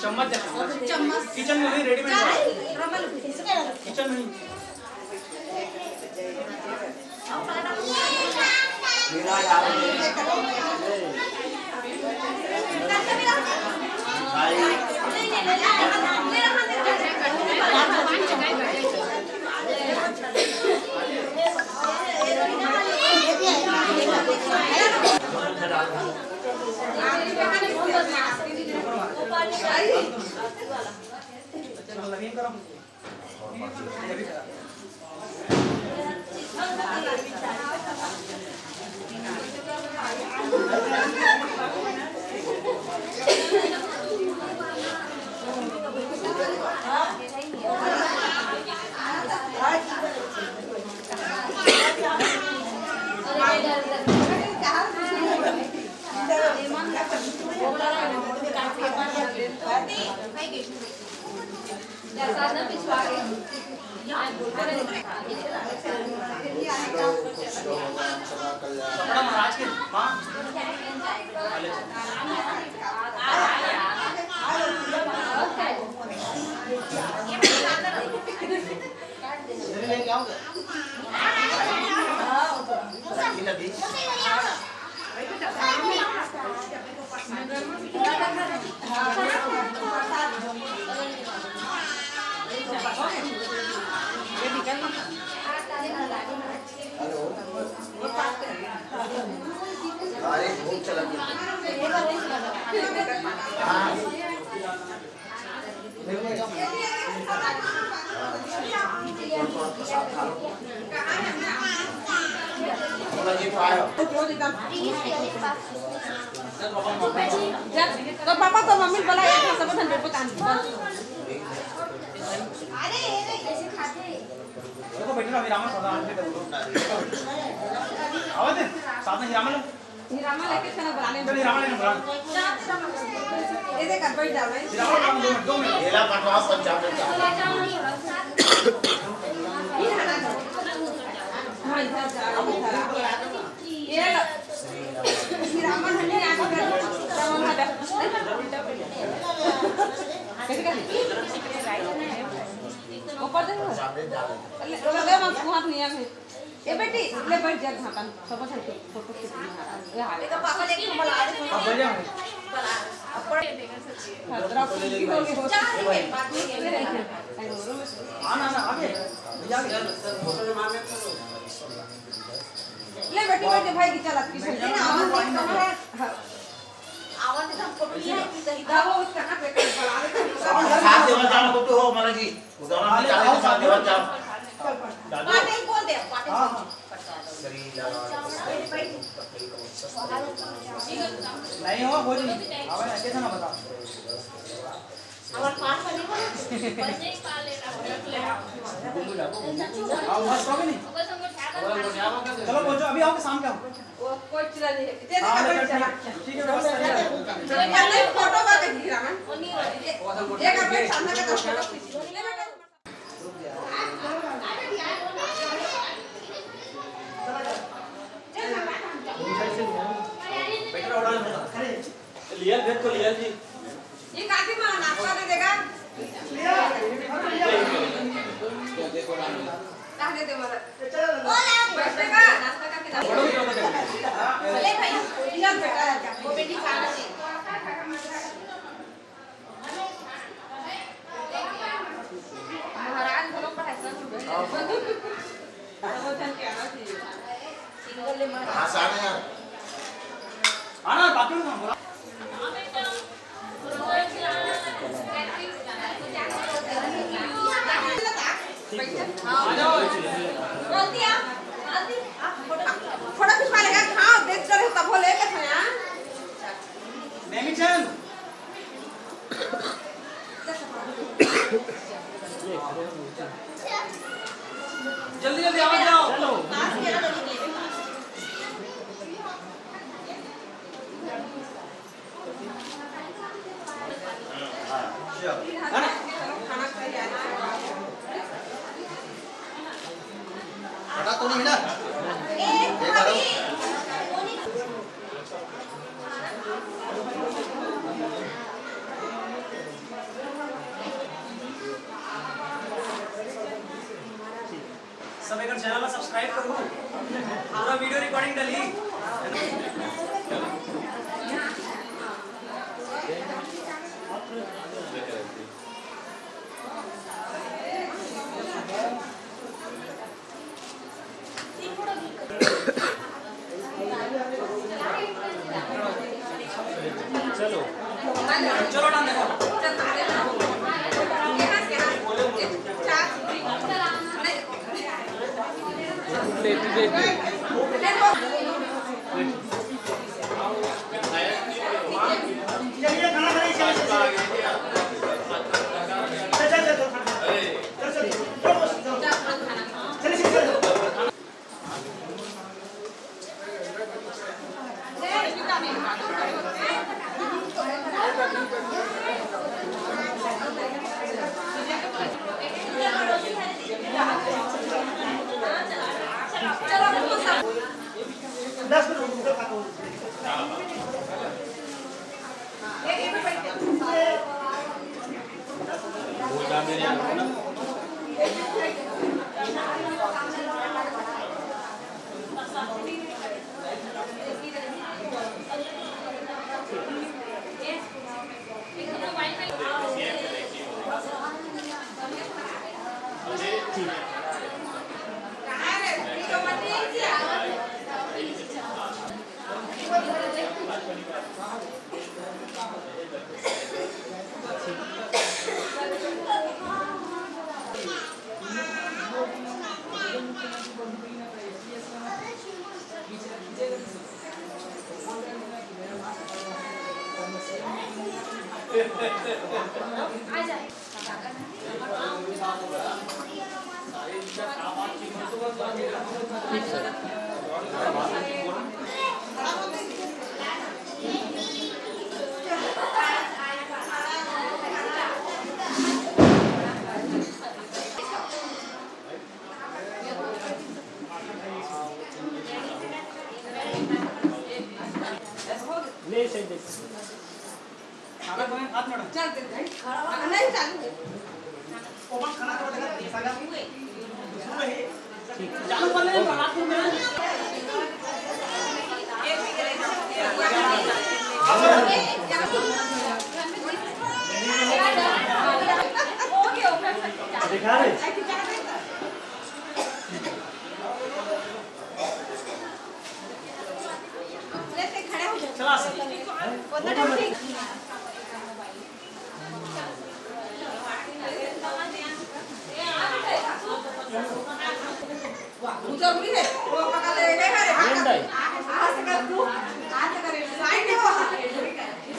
चम्मच दे, चम्मच। किचन में नहीं, रेडीमेड। किचन में नहीं। हेलो। अरे, भोग चला गया। हाँ। जा, तो पापा तो मम्मी बोला, एक सब धन पे पता नहीं। देखो, बैठो ना, अभी रामन पता नहीं। आवाज है? साथ में रामन। निरामा लेके चला बुलाने। चल, निरामा लेके बुला। ये देख, अब बैठ जा भाई। निरामा बुला, दो मिनट, दो मिनट। मेला पटवा पंचायत में जा। ये हटा दो। हाँ, इधर जा, इधर आ। ये लो। निरामा हमें यहाँ पर, निरामा हटा। कैसे कर? ऊपर देखो। ले, ले, ले, मत, वहाँ नहीं है। ए बेटी, ले बैठ जा, घाटन सब झन के फोटो खींच ली। ए, हाल। एकर पापा ले के मला आ दे। अब बैठ जा। भद्रा कुंती हो गई हो। जा, ये बात नहीं है। हाँ, ना, ना, आगे। भैया, आगे। ले बेटी, बैठ जा, भाई की चल, अब किशन। हाँ। आवाज एकदम फोटो नहीं है कि सही था। वो कहाँ पे कहीं बड़ा है। साथ देवल जान फोटो हो, मला जी। उदाहरण हाँ, निकाले आओ, तो साथ देवल जान। पाटिल बोल दे, पाटिल हाँ, बोल। हाँ। श्री राम। नहीं हो, बोल नहीं। आवे ना, कैसे ना बता। हमारे पास वाली को। आओ, बस हो गई नहीं। चलो, पहुंचो, अभी आओगे शाम के आओ। वो कोई चिल्ला नहीं है। दे दे हाँ, कपड़े चला। ठीक है, बस। चलो, पहले फोटो का देख लिया ना। ये, ये कपड़े सामने का फोटो खींच लो। लिया भेद को लिया जी। ये काकी माँ नाश्ता दे देगा। ताने दे मला। बसते का? नाश्ता का किताब। ले भाई, इधर बैठा है। वो बेटी खाना चाहिए। महाराज घरो पर है। वो जन के आना चाहिए। सिंगल ले मत। कहाँ से आ रहे हैं यार? आना, बाथरूम में बोला। फोटो खिंचवा लेगा, हाँ, देख कर तब बोले के था यार। बेबी चल। जल्दी जल्दी आवाज जाओ। हटा तो नहीं है ना? सब एक channel ला subscribe करो, पूरा video recording डली। चलो। चलो, done देखो। चल दे भाई, खड़ा हो। नहीं, चालू है। ओपन खाना तो देखा, सागा। चालू कर ले, रात में। दिखा रहे।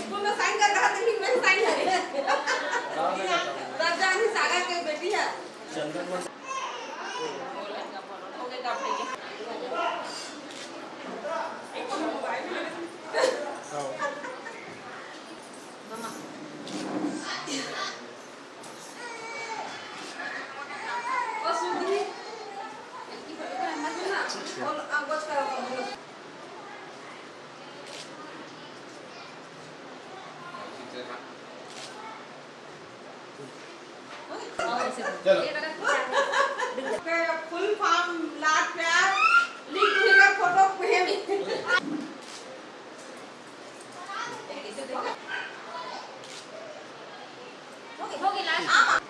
स्कूल में साइन कर रहा था, मैं साइन करे। दस जानी सागर के बेटी है। चलो। फुल फॉर्म लाट प्यार लिख के फोटो पे। हो गई, हो गई, लास्ट।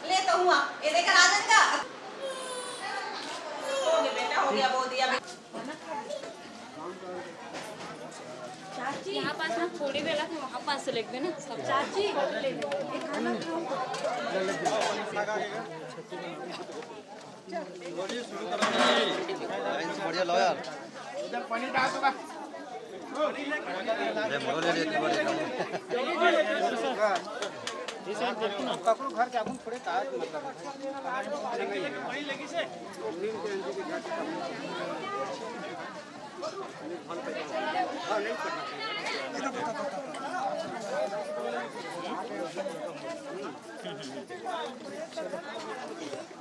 ले तो हुआ, ये देखकर आ जाएगा। हो गया बेटा, हो गया, बोल दिया। चाची, यहाँ पास ना थोड़ी बेला थी, वहाँ पास से लेके ना सब। चाची, ये खाना खाओ। बढ़िया लो यार। अरे, मोबाइल ले लेते, मोबाइल ले लेते। ककरो घर के आगू थोड़े का मतलब है।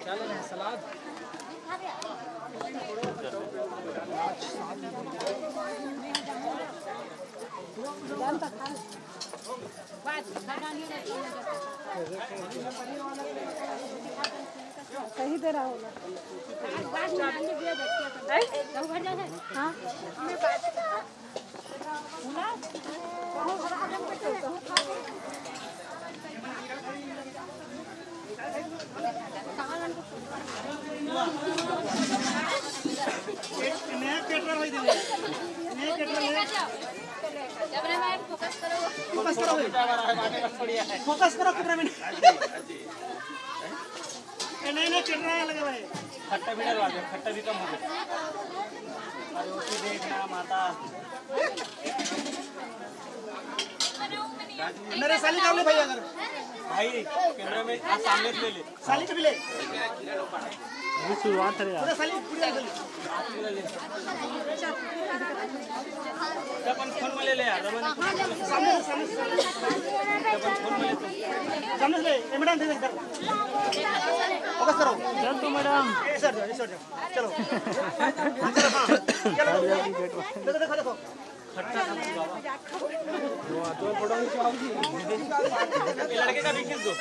क्या लेना है, सलाद? सही दे रहा होगा। हैं? हाँ। नया कैटरर भाई दे, नया कैटरर है। कैमरा मैन फोकस करो। फोकस करो भाई। फोकस करो कैमरा मैन। ए, नहीं, नहीं, कैटरर लगे भाई। खट्टा भी डलवा दे, खट्टा भी कम हो गया। अरे, वो भी देखना, माता। मेरे साली नाम ले भाई अगर। भाई, कैमरा में आ, सामने से ले ले। साली को भी ले। अभी शुरुआत है यार। पूरा साली, पूरी साली। अपन फोन में ले ले यार, रमन। सामने से, सामने से, सामने से। अपन फोन में ले तो। सामने से ले, ए, मैडम, दे दे इधर। फोकस करो। चल तो मैडम। ए, सर, ए, सर, चलो। चलो, हाँ। चलो। देखो, देखो, देखो। ये लड़के का भी खींच दो।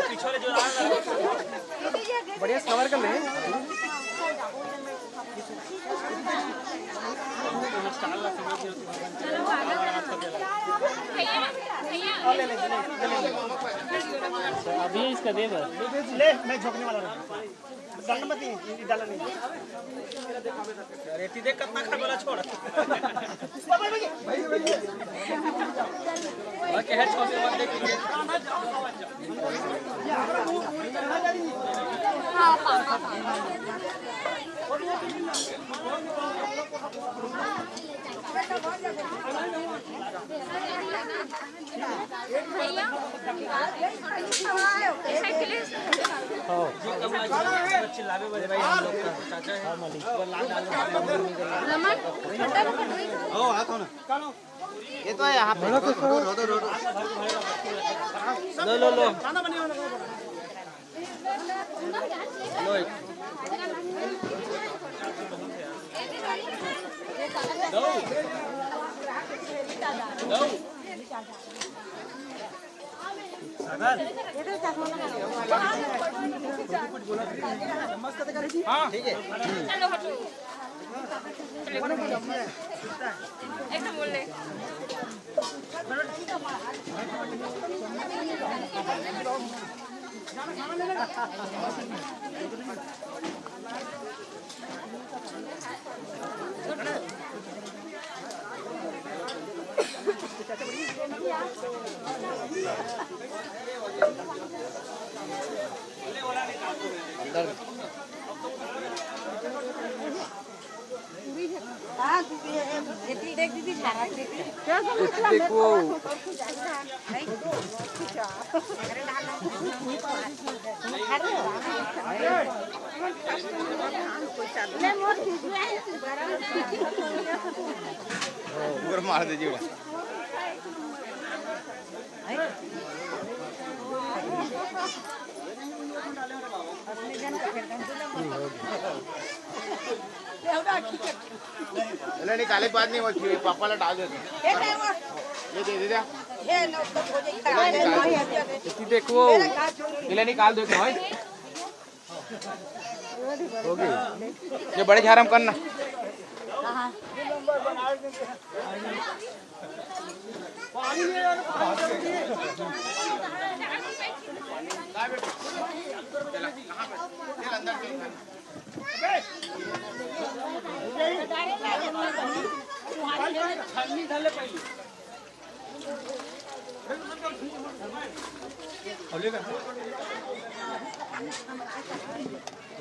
पीछे वाले जो आ रहा है। बढ़िया कवर कर ले। अभी इसका दे बस। ले, मैं झोंकने वाला हूँ। डालना मत, नहीं, ये डालना नहीं। अरे, ती देख कितना खा बोला, छोड़। बाकी है, छोटे मत देख। ये तो है यहाँ पे। लो, लो, लो। हाँ, ठीक है। हाँ, दीदी, ये, ये देख दीदी, झारा देख। क्या समस्या? देखो। ऊपर मार दीजिए। ले, निकाले के बाद नहीं, वो फिर पापा ला डाल देते। ये दे दे। ये देखो, ये ले निकाल देते भाई। होगी। ये बड़े झारम करना।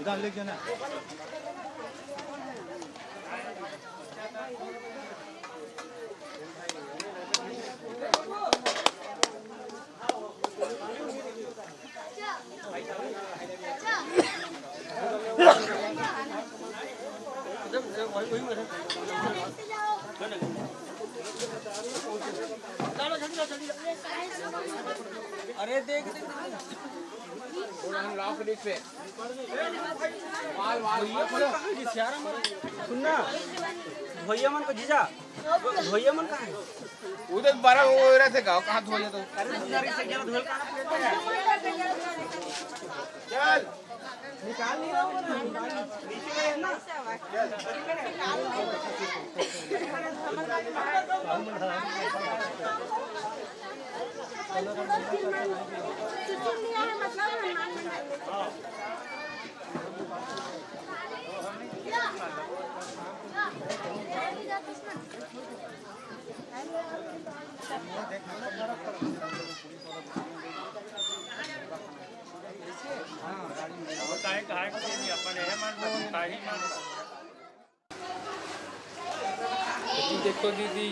उधर ले जाना। अरे देख, देख, देख। सुनना, भैया मन को जीजा, भैया मन कहाँ है? उधर बड़ा वो रहते गाँव, कहाँ धोइया तो? अरे दुनारी से गया धोल कहाँ पे रहता है? चल। निकाल नहीं रहा हूँ। नीचे में है ना? देखो दीदी।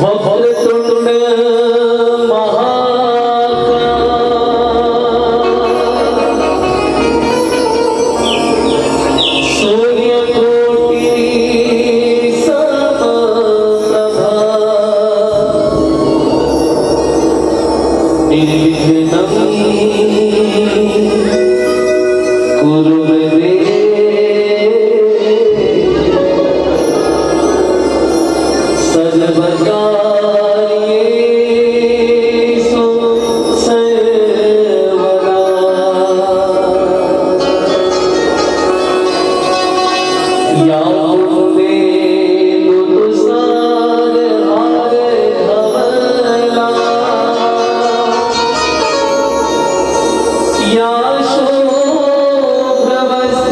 वक्रतुण्ड महाकाय, सूर्यकोटि समप्रभा, निर्विघ्नं कुरु मे देव, सर्वकार्येषु सर्वदा। या कुन्देन्दु तुषार हार धवला, या शुभ्र वस्त्र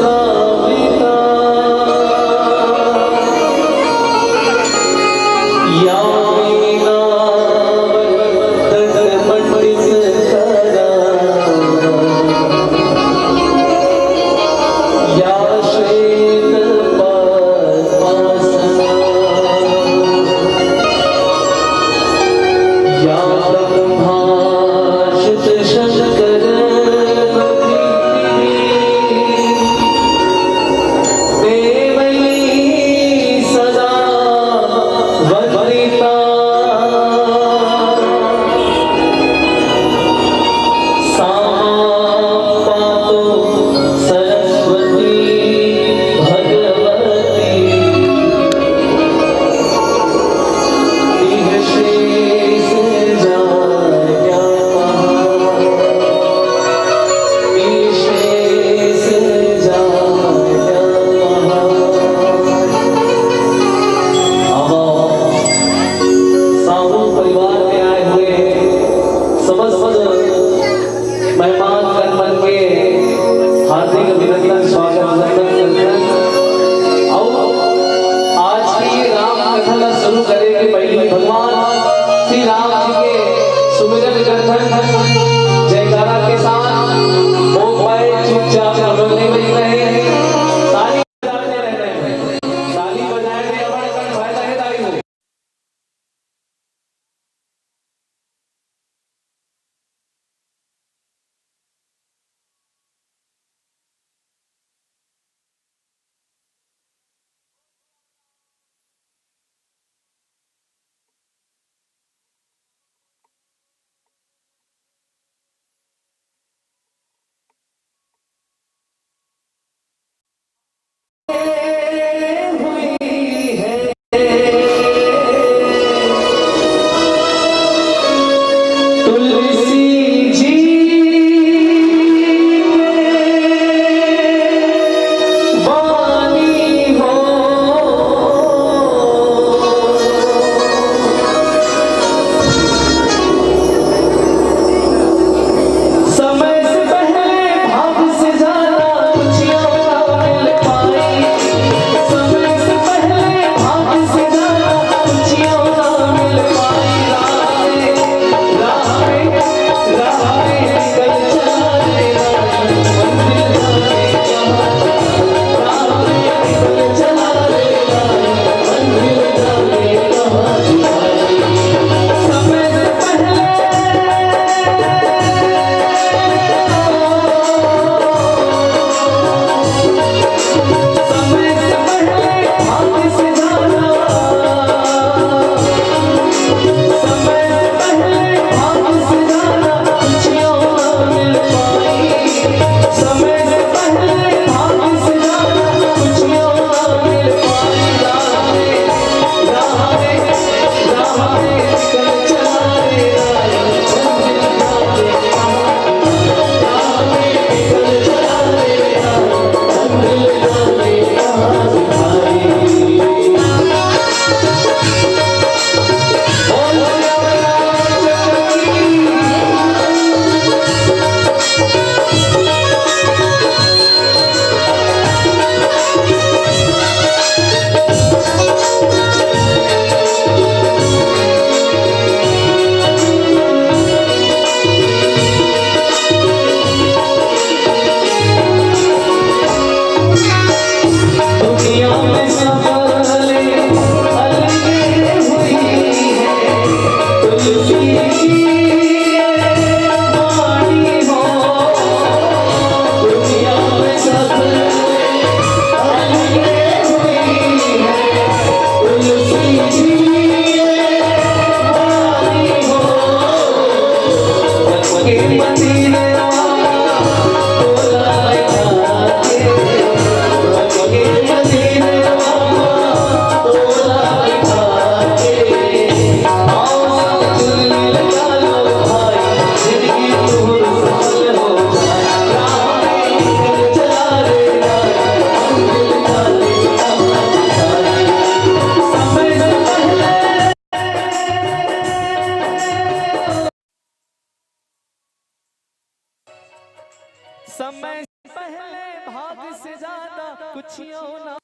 कुछ ना।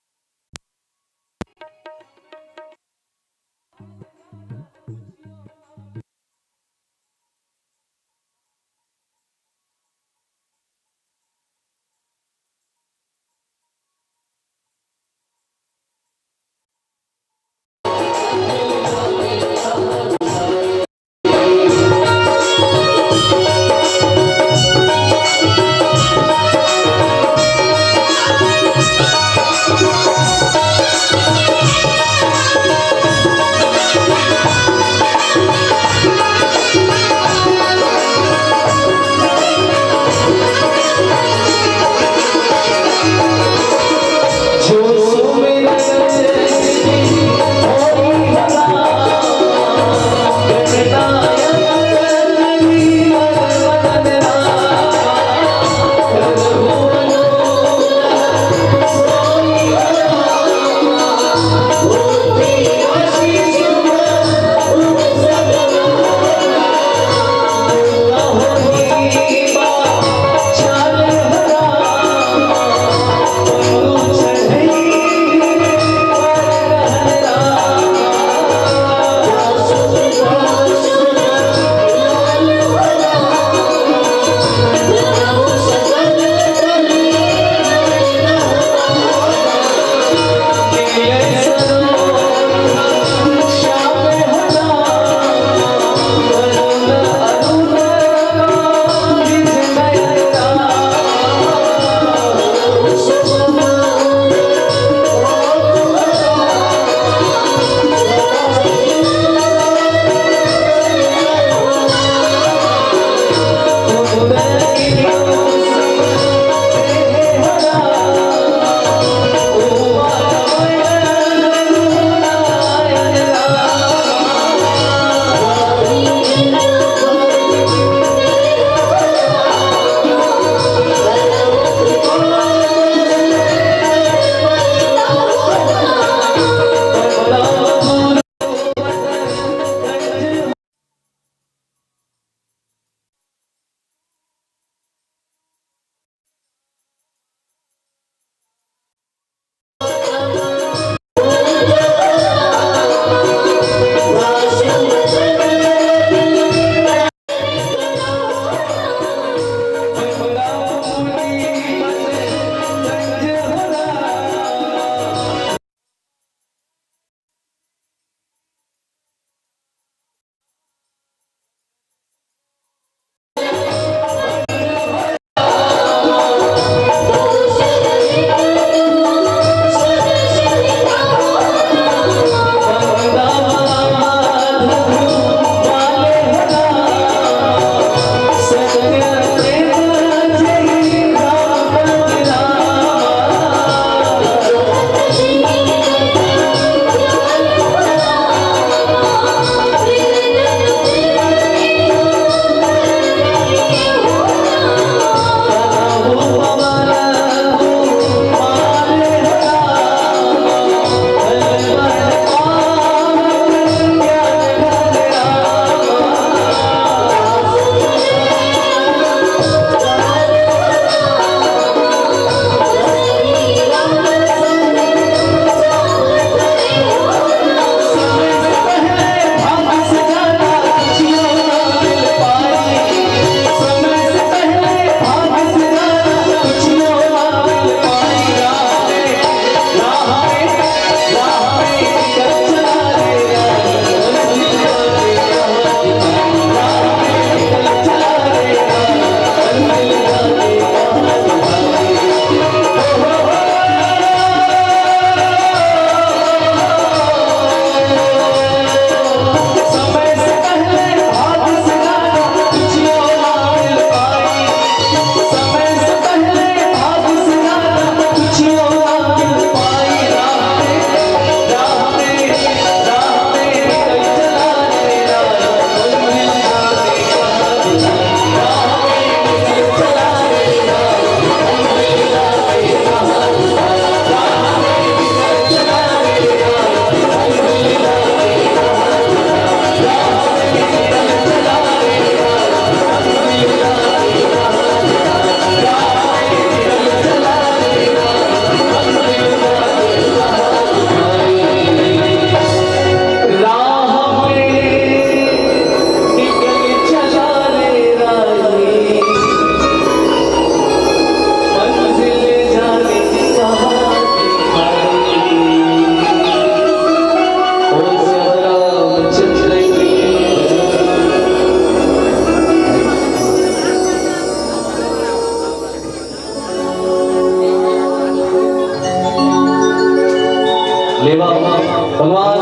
लेवा भगवान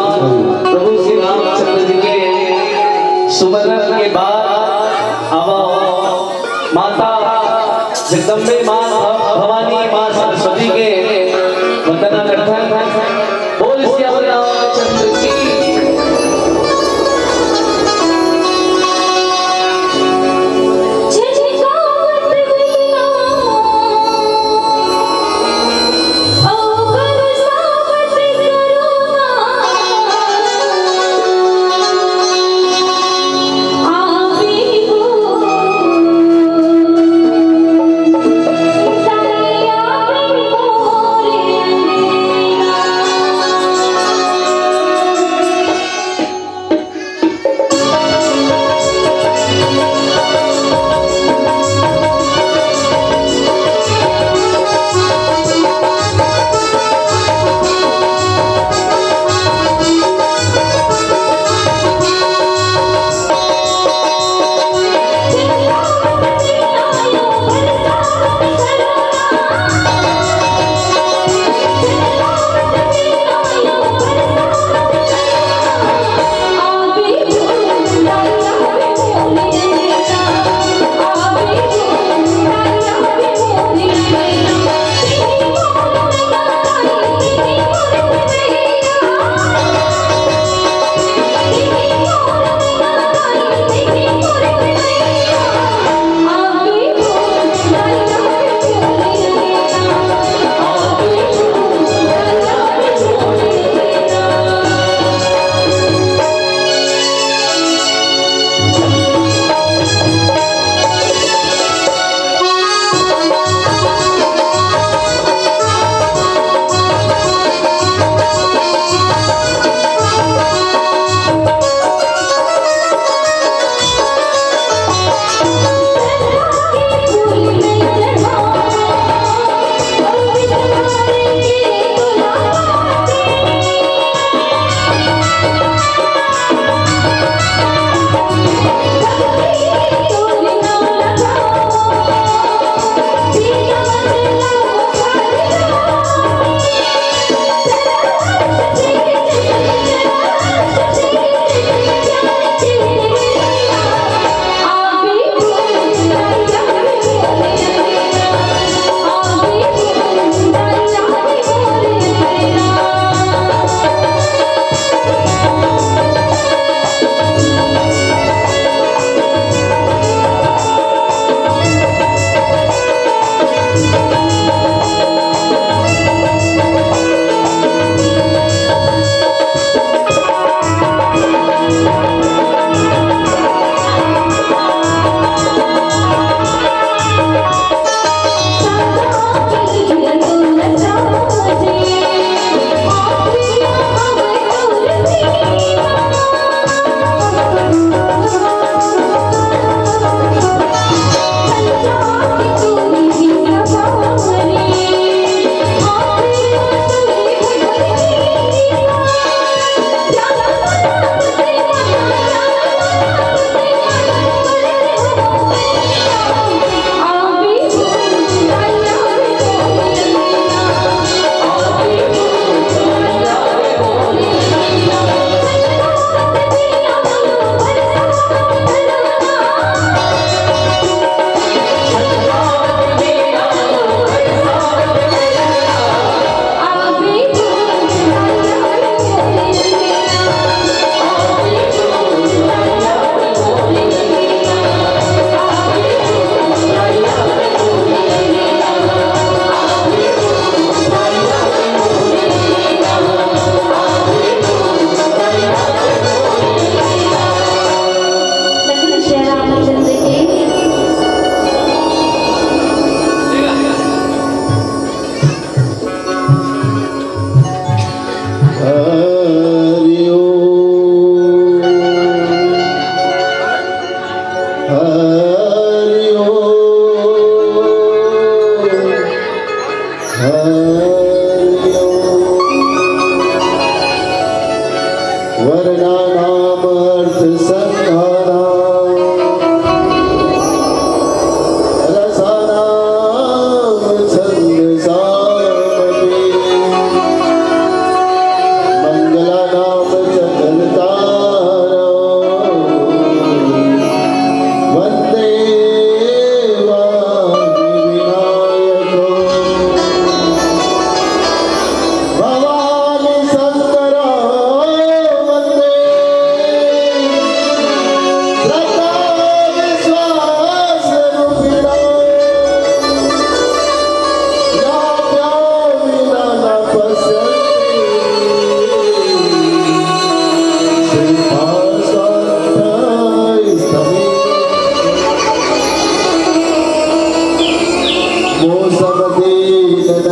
प्रभु श्री रामचंद्र जी के सुमरन के बाद आवा माता जगदम्बे माँ भवानी माँ सरस्वती के वंदना करथन। बोल सियावर रामचंद्र की। हरि ओम। हरि ओम। हरि ओम। वर्णानामर्थसंघानां रसानां छन्दसामपि।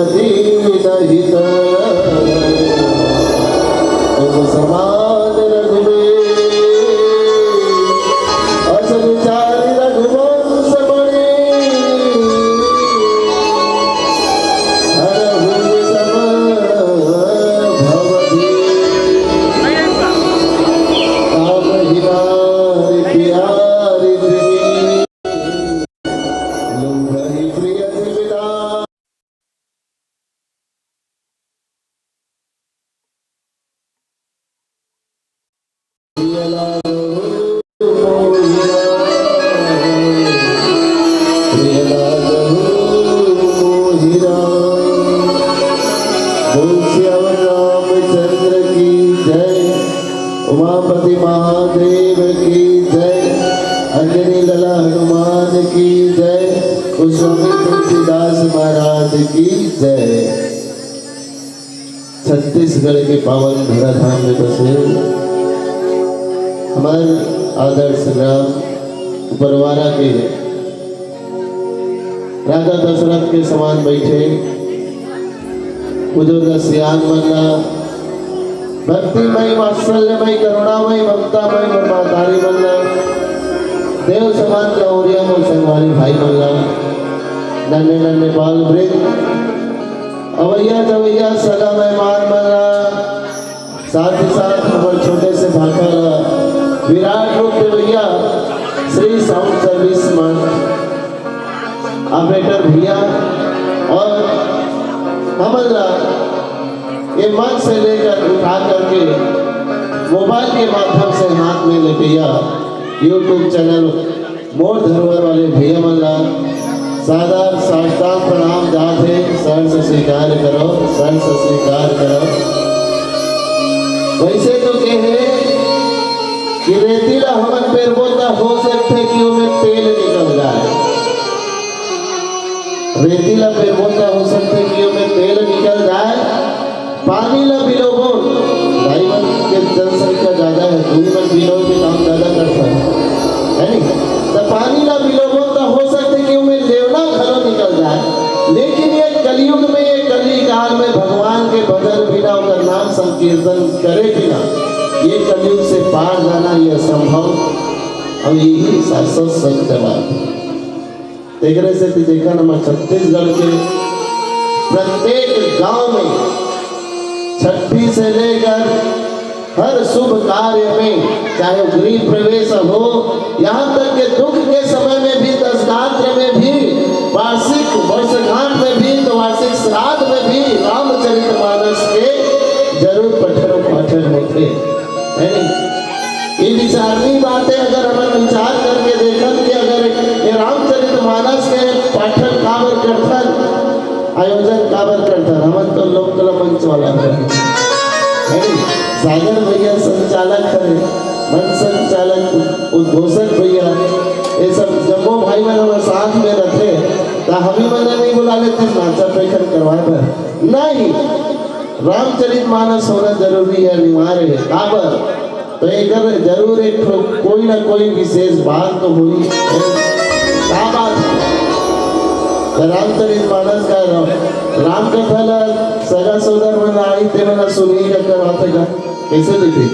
दीन हित तुम समान रघुबीर, अस विचारी रघुवंश मणि, हरहु विषम भव भीर। ताहि नारि प्यारी तिमिर, लोभहि प्रिय तिमिरा। बोल सियावर रामचंद्र की जय, उमापति महादेव की जय, अंजनी लला हनुमान की जय, गोस्वामी तुलसीदास महाराज की जय। छत्तीसगढ़ के पावन धराधाम में बसे हमार आदर्श ग्राम उपरवारा के राजा दशरथ के समान बैठे बुजुर्ग सियान मन ला, भक्तिमय, वात्सल्यमय, करुणामय, ममतामय मोर महतारी मन ला, देव समान गौरिया मोर संगवारी भाई मन ला, नन्हे नन्हे बाल वृद्ध, अवैया जवैया सगा मेहमान मन ला, साथ ही साथ हमर छोटे से भाखा ला विराट रूप देवैया श्री साउंड सर्विस मंच ऑपरेटर भैया और हमन ला ये मंच से लेकर उठा करके मोबाइल के माध्यम से हाथ में लेके या YouTube चैनल मोर धरोहर वाले भैया मन ला सादर साष्टांग प्रणाम जात हे, सर से स्वीकार करो, सर से स्वीकार करो। वैसे तो कहे कि रेती ला हमन पेरबो त हो सकथे कि ओमे तेल निकल जाए, रेती ला पेरबो त हो सकथे कि ओमे तेल निकल जाए, पानी ला बिलोबो, भाई मन के जनसंख्या ज्यादा है, तुही मन बिलोय के काम ज्यादा करता है, है नी? त पानी ला बिलोबो त हो सकथे कि ओमे लेवना घलो निकल जाए, लेकिन ये कलयुग में, ये कली काल में भगवान के भजन बिना, ओकर नाम संकीर्तन करे बिना ये कलयुग से पार जाना ये असंभव। और यही शाश्वत सत्य बात है। एकरे सेती देखन हमर छत्तीसगढ़ के प्रत्येक गांव में छठी से लेकर हर शुभ कार्य में, चाहे गृह प्रवेश हो, यहाँ तक के दुख के समय में भी, दशगात्र में भी, वार्षिक वर्षगांठ में भी, तो वार्षिक श्राद्ध में भी रामचरित मानस के जरूर पठन पाठन होथे, है नी? ये विचारनी बात है, अगर हमन विचार करके देखन कि अगर ये रामचरित मानस के पाठन काबर करथन, आयोजन काबर करथन, हमन तो लोक कला मंच वाला हन, है नी? सागर भैया संचालक हरे, मंच संचालक, उद्घोषक भैया, ये सब जम्मो भाई मन हमर साथ में रथे, त हमी मन नहीं बुला लेते नाचा पैखन करवाए बर? नहीं, रामचरित मानस होना जरूरी है, अनिवार्य है। काबर? तो एकर जरूर एक ठो कोई ना कोई विशेष बात तो होही। का बात? तो रामचरित मानस का राम, राम कथा ला सगा सोदर मन आही ते मन ला सुनही का करवाथे का? कैसे दीदी?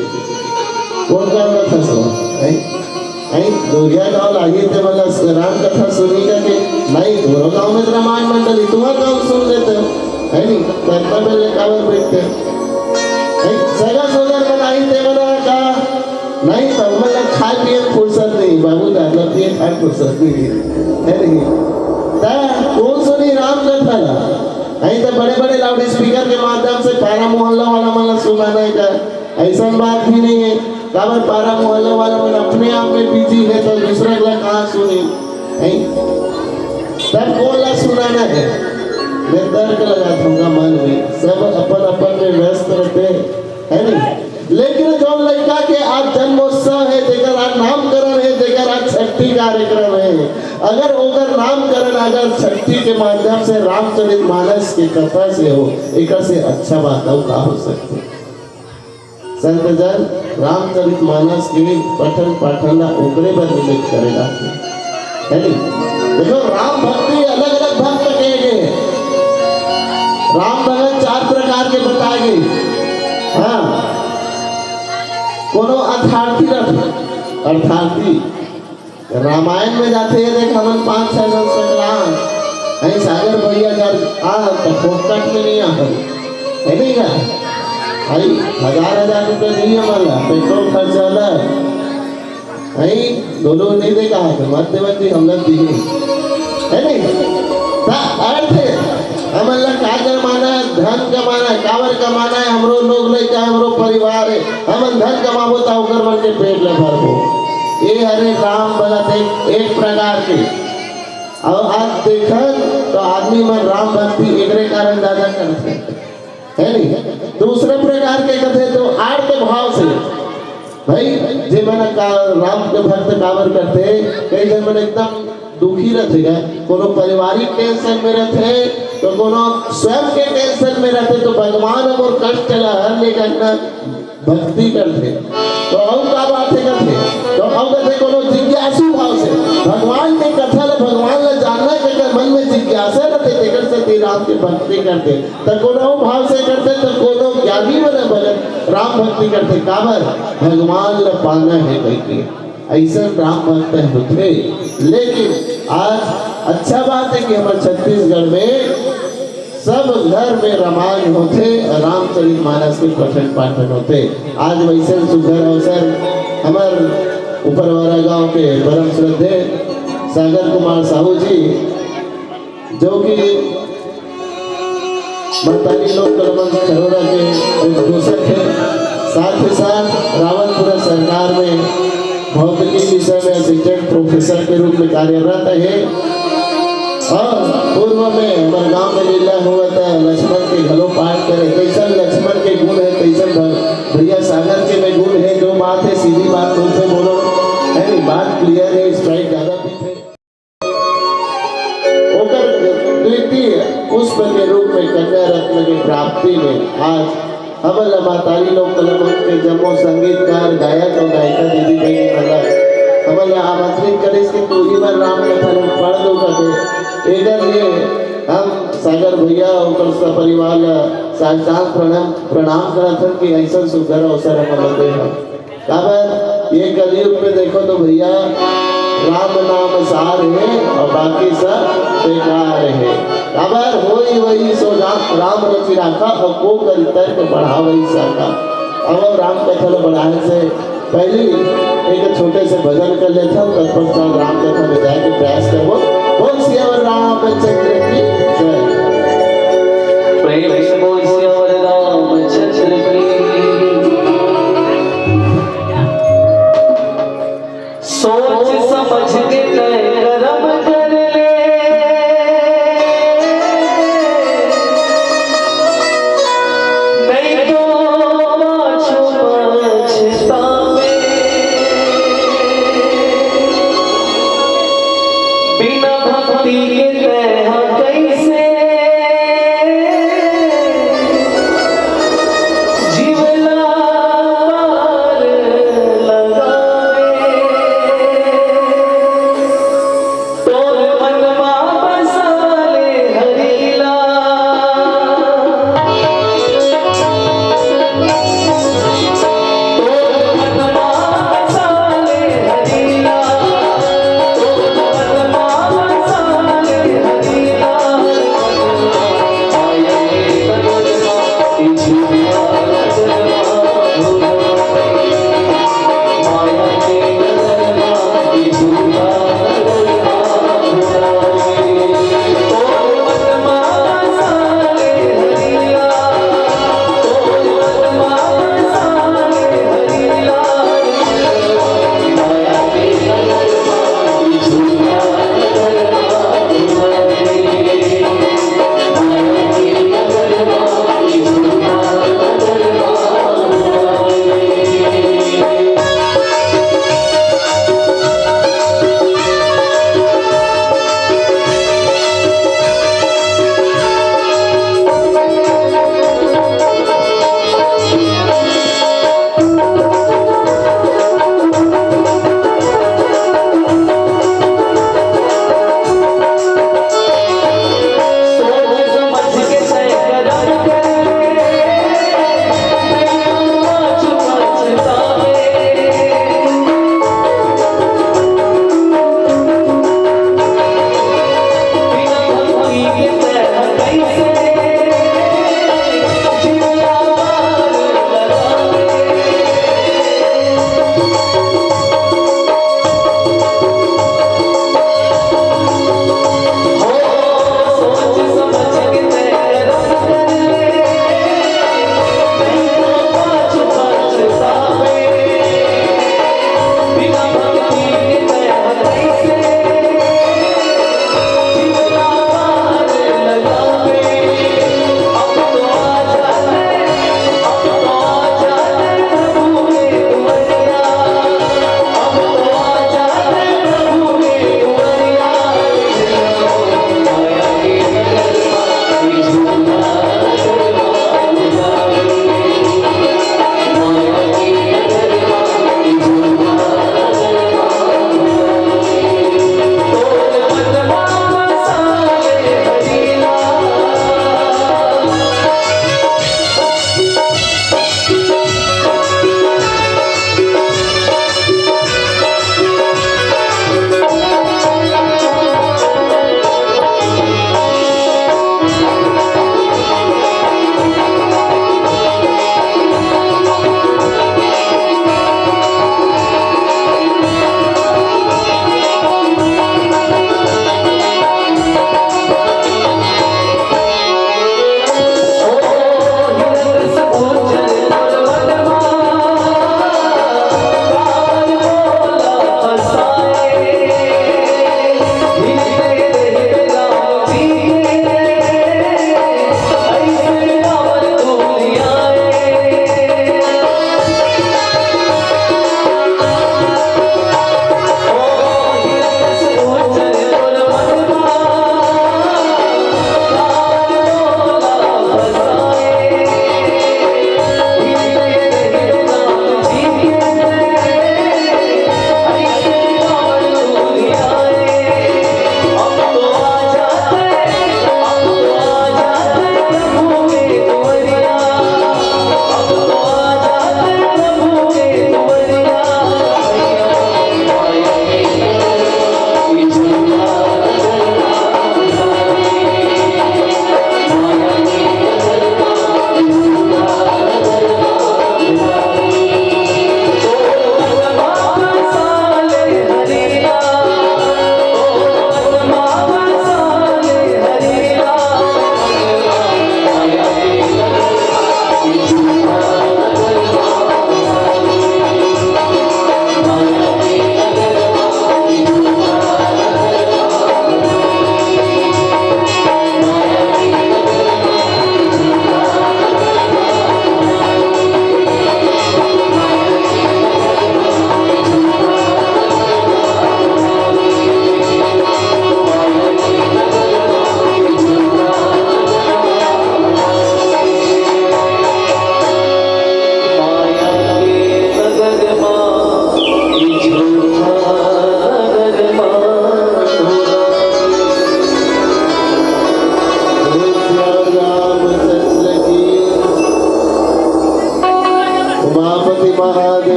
कौन काम रखा सो? नहीं? नहीं, दूरिया गांव लागी ते मन ला राम कथा सुनही का के? नहीं, तोरो गांव में रामायण मंडली, तुम्हारा गांव सुन लेते हो। है नी? तो इतना पहले काबर बैठते हैं? नहीं, सगा सोदर मन आही ते मन का नहीं, तो हमन ला खाए पिए के फुर्सत नहीं, बाबू दादा पिए खाए के फुर्सत नहीं, है नहीं? त कौन सुनी राम कथा ला? नहीं तो बड़े-बड़े लाउड स्पीकर के माध्यम से पारा मोहल्ला वाला मन ला सुनाना है का? ऐसन बात भी नहीं है। काबर पारा मोहल्ला वाला मन अपने आप में बिजी है, तो दूसरा ला कहाँ सुनी? नहीं? तब कौन ला सुनाना है? मैं तर्क लगा दूंगा मन में, सब अपन अपन में व्यस्त रहते हैं, है नहीं? लेकिन जौन लइका के आज जन्मोत्सव है, जेकर आज नामकरण है, जेकर आज छठी कार्यक्रम है, अगर ओकर नामकरण अगर छठी के माध्यम से रामचरित मानस के कथा से हो, एकर से अच्छा बात अउ का हो सकथे? संतजन, रामचरित मानस के पठन पाठन ला ओकरे बर निमित्त करे जाथे, है नी? देखो, राम भक्ति अलग-अलग भक्त के गे हे। राम भगत चार प्रकार के बताए गए। हाँ, कोनो अर्थार्थी रथे, अर्थार्थी रामायण में जाथे, देख, हमन पाँच छह जन सकलान, अई सागर भैया जर आ, त फोकट में नहीं आ, है नहीं का? अई हजार हजार रुपये दिए वाला, पेट्रोल खर्चा अलग, अई दोनों नहीं दे कहा, तो मत देवन जी, हम लोग दी, है नहीं? त अर्थ है, हमन ला का कमाना है? धन कमाना है। काबर कमाना है? हमरो लोग लइका, हमरो परिवार है, हमन धन कमाबो त ओकर मन के पेट ला भरबो। ये हरे राम भगत एक, एक प्रकार के। और आज देखन तो आदमी मन राम भक्ति एकरे कारण ज्यादा करथे, है नहीं? दूसरे प्रकार के कथे तो आर्त भाव से, भाई, जे मन का राम के भक्त काबर करथे, कई जन मन एकदम दुखी रथे गा, कोनो पारिवारिक टेंशन में रथे, तो कोनो स्वयं के टेंशन में रथे, तो भगवान मोर कष्ट ला हर ले करना भक्ति करथे। तो अउ का बात है करथे? तो अउ कथे कोनो जिज्ञासु भाव से भगवान के कथा ला, भगवान ला जानना के अगर मन में जिज्ञासा रथे, तेकर से राम के भक्ति करथे। तो कोनो भाव से करथे, तो कोनो ज्ञानी मन भगत राम भक्ति करथे। काबर? भगवान ला पाना है कहिके। ऐसन राम भक्त होथे। लेकिन आज अच्छा बात है कि हमर छत्तीसगढ़ में सब घर में रामायण होथे, रामचरित मानस के पठन पाठन होथे। आज वैसन सुघर अवसर हमर उपरवारा गांव के परम श्रद्धेय सागर कुमार साहू जी, जो कि महतारी लोक कला मंच खरोरा के उद्घोषक है, साथ ही साथ रावतपुरा सरकार में भौतिकी विषय में असिस्टेंट प्रोफेसर के रूप में कार्यरत है और पूर्व में हमर गांव में लीला हुआ था, लक्ष्मण के घलो पाठ करे। कैसन लक्ष्मण के गुण है, कैसन भ-, भैया सागर के में गुण है, जो बात है सीधी बात मुंह पे बोलो, है नहीं? बात क्लियर है, स्ट्राइक ज्यादा पीते। ओकर द्वितीय पुष्प के रूप में कन्या रत्न की प्राप्ति में आज हमन ला महतारी लोक कला मंच के जम्मो संगीतकार, गायक और गायिका दीदी बहनी मन ला हमन ला आमंत्रित करिस कि तू ही मन राम कथा ला पढ़ दो करके। एकर लिए हम सागर भैया, ओकर सपरिवार ला साष्टांग प्रणाम, प्रणाम करत हन कि ऐसन सुंदर अवसर हमन ला दे हन। काबर ये कलयुग में देखो तो भैया, राम नाम सार है और बाकी सब बेकार है। काबर होई वही सो राम, राम रचि राखा और को करि तर्क बढ़ावइ साखा। अब हम राम कथा ला बढ़ाए से पहले एक छोटे से भजन कर लेथन, तत्पश्चात राम कथा में जाए के प्रयास करबो। बोल सियावर रामचंद्र की जय। प्रेम से बोल सियावर रामचंद्र की। सोच समझ के तय करम कर ले, नहीं तो पाछू पछतावे। बिना भक्ति के तय हा कई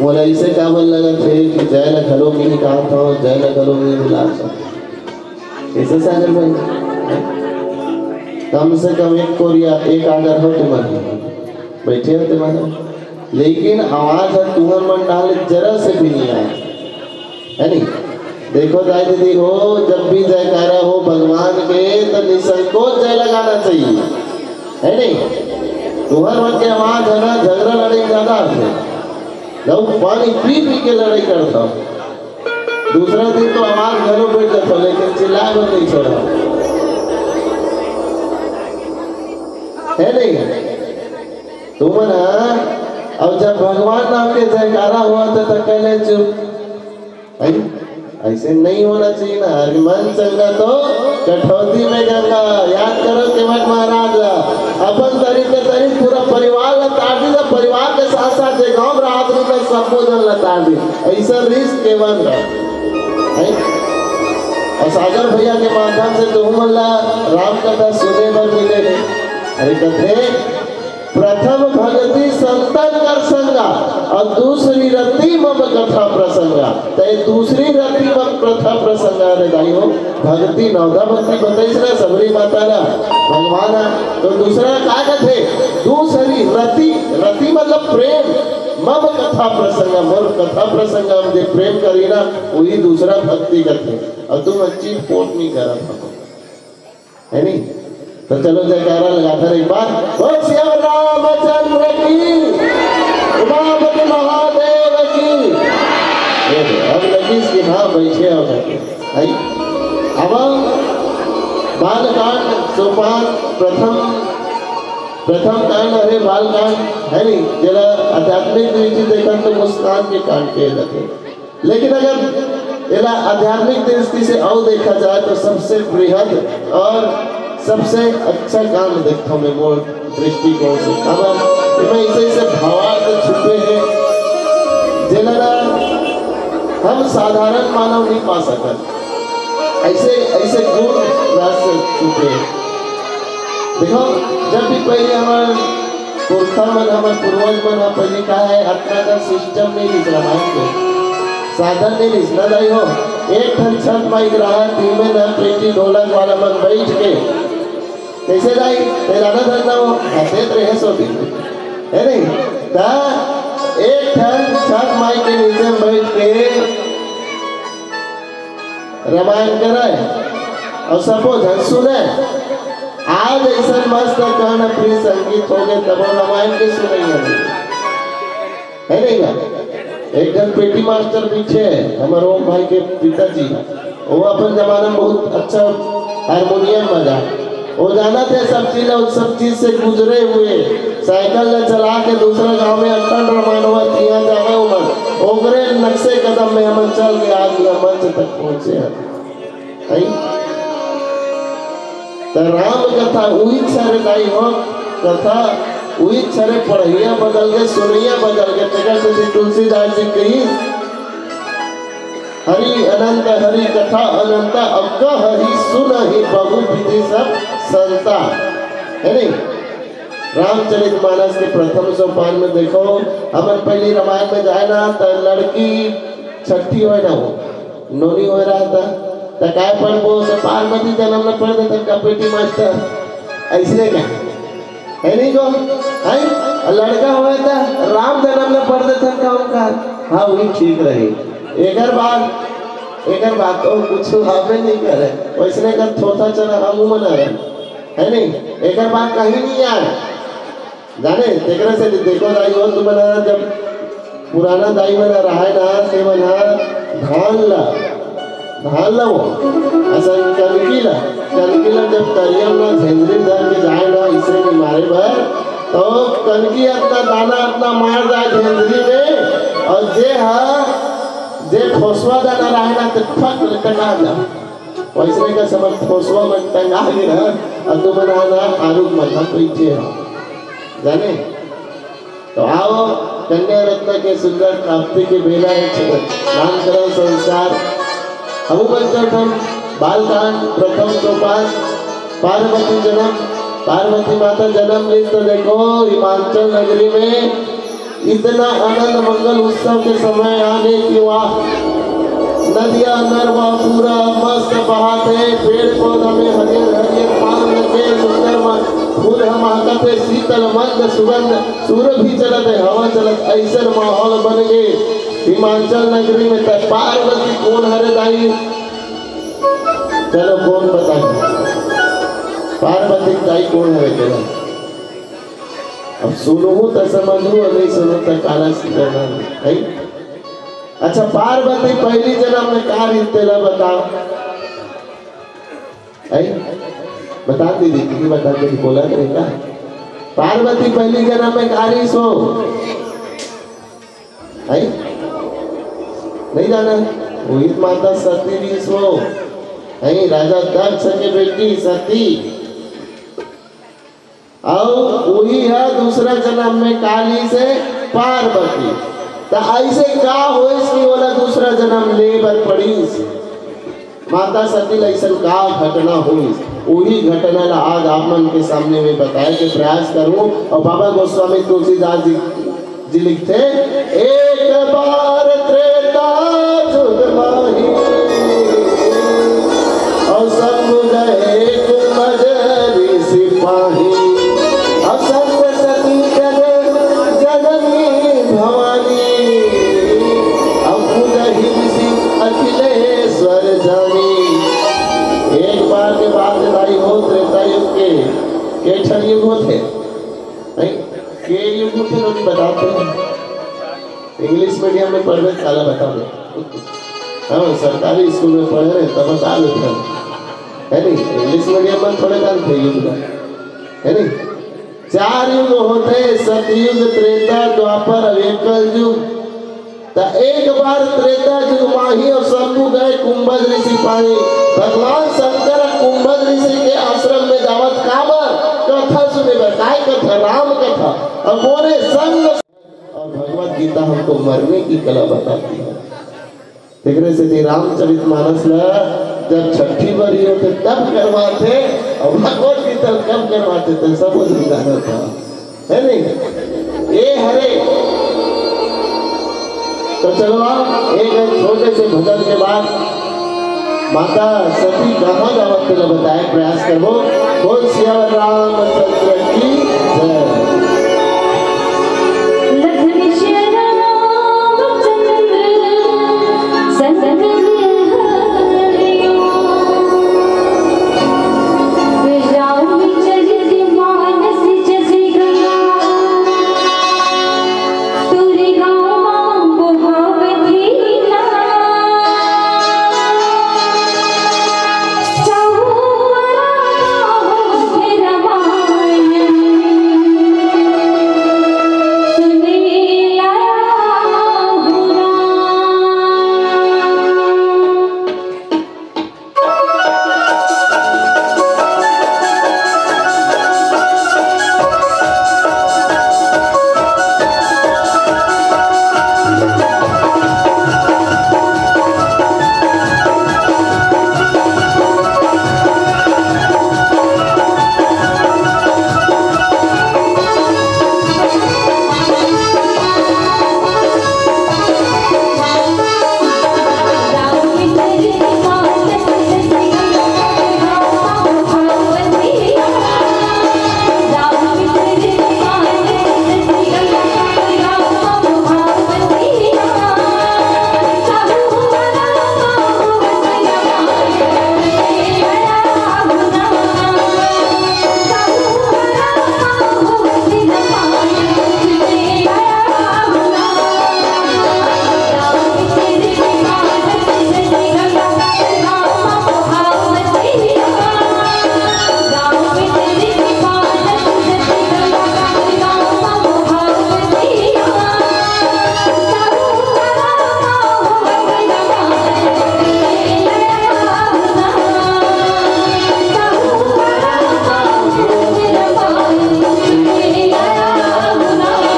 मोला ऐसे काबर लगत हे कि जय ला घलो मिली कहत हव, जय ला घलो मिली बुलात हव। कैसे सागर भाई? कम से कम एक कोरिया, एक आगर हो तुम्हारे, बैठे हो तुम्हारे, लेकिन आवाज ह तुहर मन डाले जरा से भी नहीं आए, है नहीं? देखो दाई दीदी हो, जब भी जयकारा हो भगवान के, तो निसंकोच जय लगाना चाहिए, है नहीं? तुहर मन के आवाज है ना, झगड़ा लड़ाई ज्यादा होथे, लोग पानी पी पी के लड़ाई करता। दूसरा दिन तो आवाज घरों बैठ जाता, लेकिन चिल्ला कर नहीं छोड़ा, है नहीं? तुमन ह, अब जब भगवान नाम के जयकारा होवत हे, तो कहले चुप। भाई, ऐसे नहीं होना चाहिए ना। हरि मन चंगा तो कठौती में गंगा। याद करो केवट महाराज ला। अपन तरीके तरीके पूरा परिवार ला तार दी, तो परिवार के साथ साथ जे गांव बरादरी में सबो जन ला तार दी। ऐसा रिस्क केवट ला। भाई, और सागर भैया के माध्यम से तुहू मन ला राम कथा सुने बर मिले हे। अरे कथे, प्रथम भगति संतन कर संगा, और दूसरी रति मम कथा प्रसंगा। तो ये दूसरी रति मम कथा प्रसंगा रे दाई हो, भगति नवधा भगति बताइस ना सबरी माता ला भगवान ह। तो दूसरा का कथे? दूसरी रति, रति मतलब प्रेम, मम कथा प्रसंगा, मोर कथा प्रसंगा में जे प्रेम करी ना, वही दूसरा भक्ति कथे। और तुम अच्छी पोट नहीं करत हो। है नहीं? तो चलो जयकारा लगाथन एक बार, बोल सियावर रामचंद्र की, उमापति महादेव की। ये दे, अब लगिस कि हाँ, बैठे हो करके। आई? अब बालकांड सोपान प्रथम, प्रथम कांड हरे बालकांड, है नहीं? जेला आध्यात्मिक दृष्टि देखन तो मुस्कान के कांड के जाथे। लेकिन अगर एला आध्यात्मिक दृष्टि से अउ देखा जाए तो सबसे बृहद और सबसे अच्छा काम देखथव मैं मोर दृष्टिकोण से। काबर एमा ऐसे ऐसे भावार्थ छुपे हे, जेला ना हम साधारण मानव नहीं पा सकत। ऐसे, ऐसे गुण रस छुपे हे। देखो, जब भी पहले हमर पुरखा मन, हमर पूर्वज मन ह पहिली का हे, अतना का सिस्टम नहीं रिहिस रामायण के, साधन नहीं रिहिस ना दाई हो। एक ठन छठ माई के रहा, तीन में ना पेटी ढोलक वाला मन बैठ के, कैसे दाई, ते राधा धरना हो, हंसे तो रहे सो दिन, है नहीं? ता एक ठन छठ माई के नीचे में बैठ के रामायण करे और सबो झन सुने। आज ऐसा मस्त गाना प्रिय संगीत हो गए, तब रामायण के सुनैया नहीं। है नहीं ना? एक जन पेटी मास्टर पीछे, हमारे ओम भाई के पिताजी, वो अपन जमाना में बहुत अच्छा हारमोनियम बजा, वो जानत हे सब चीज, और सब चीज से गुजरे हुए, साइकिल ला चला के दूसरा गांव में अखंड रामायण हुआ, तिहां जावे उमन, ओकरे नक्शे कदम में हमन चल के आज ये मंच तक पहुंचे हैं। नहीं? तो राम कथा उही छरे दाई हो, कथा उही छरे पढ़ैया बदल गए, सुनैया बदल गए। तेकर सेती तुलसीदास जी कही, हरि अनंत हरि कथा अनंता, अब कहि सुनहि बहु विधि सब संता। है नहीं? रामचरित मानस के प्रथम सोपान में देखो, हमन पहली रामायण में जाए ना, तो लड़की छठी होए ना हो, नोनी होए रहा था, तो काय पढ़बो, से पार्वती जन्म में पढ़ देते का पेटी मास्टर, ऐसे क्या? है नहीं को? है? लड़का होए तो राम जन्म में पढ़ देते का उनका? हाँ, वही ठीक रही। एकर बाद, एकर बाद तो कुछ हवे नहीं करे। वैसने का थोथा चला हम मना रहे। है नहीं? एकर बाद कहीं नहीं आए। जाने, तेकरे से देखो दाई हो, तुमन ह जब पुराना दाई मन ह रहाय ना, ते मन ह धान ला, धान ला वो, असन कनकी ला, कनकी ला जब तरिया म ना झेंझरी धर के जाए ना, इसे के मारे बर, तो कनकी अतना दाना अतना मार जाए झेंझरी में, और जे ह, जे खोसवा दाना रहे ना, ते फट ले टंगा जा। वैसने का समझ खोसवा मन टंगा गे ना, और तुमन ह ना आरुग मन ह पीछे हो। जाने? तो आओ, कन्या रत्न के सुंदर प्राप्ति के बेला हे, नामकरण संस्कार। हमू मन करथन बालकांड, प्रथम सोपान, पार्वती जन्म, पार्वती माता जन्म लीस तो देखो, हिमाचल नगरी में इतना आनंद मंगल उत्सव के समय आने की वाह। नदिया नरवा पूरा मस्त बहात हे, पेड़ पौधा में हरियर हरियर पान लगे, सुंदर मन फूल ह महकत हे, शीतल मंद सुगंध सुरभि चलत हे, हवा चलत, ऐसन माहौल बन गे हिमाचल नगरी में। त पार्वती कोन हरे दाई? चलो कोन बताही पार्वती दाई कोन हरे? चलो अब सुनहू त समझहू, अउ नहीं सुनहू त काला सीधा ना है। अच्छा, पार्वती पहली जन्म में का रहिस तेला बताओ। है? बता दीदी, दीदी बता दे, बोला नहीं का? पार्वती पहली जन्म में का रहिस हो? है? नहीं जाना? वही माता सती रहिस हो। है? राजा दक्ष के बेटी सती। अउ उही ह दूसरा जन्म में का लिस हे? पार्वती। त ऐसे का होइस कि ओला दूसरा जन्म ले बर पड़िस? माता सती ल ऐसन का घटना होइस? उही घटना ला आज आप मन के सामने में बताए के प्रयास करूं। अउ बाबा गोस्वामी तुलसीदास जी जी लिखथे, एक बार त्रेता जुग माही, अउ शंभु गए कुंभज ऋषि पाही। अउ शंभु सती जग जननी भवानी, अउ कुंभज ऋषि अखिलेश्वर जानी। एक बार के बात भाई हो त्रेता युग के, के ठन युग होथे? नहीं, के युग होथे, लोग बताते हैं। इंग्लिश मीडियम में पढ़बे त काला बता दे। हाँ, सरकारी स्कूल में पढ़े रहे तब बता देते हैं, है नहीं? इंग्लिश मीडियम में थोड़े जानते युग का, है नहीं? चार युग होथे, सतयुग, त्रेता, द्वापर अउ कलयुग। त एक बार त्रेता युग माही अउ शंभु गए कुंभज ऋषि पाही। भगवान शंकर कुंभज ऋषि के आश्रम में जावत काबर? कथा सुने बर। काय कथा? राम कथा। अउ बोले संग अउ भगवत गीता हमको मरने की कला बताती है। तेकरे सेती रामचरित मानस ला जब छठी बरी होथे तब करवाथे, अउ भगवत गीता कब करवाथे त सब झन जानत हे, है नहीं? ए हरे, तो चलो आप एक छोटे से भजन के बाद माता सती कहाँ जावत तेला बताए प्रयास करबो। बोल सियावर राम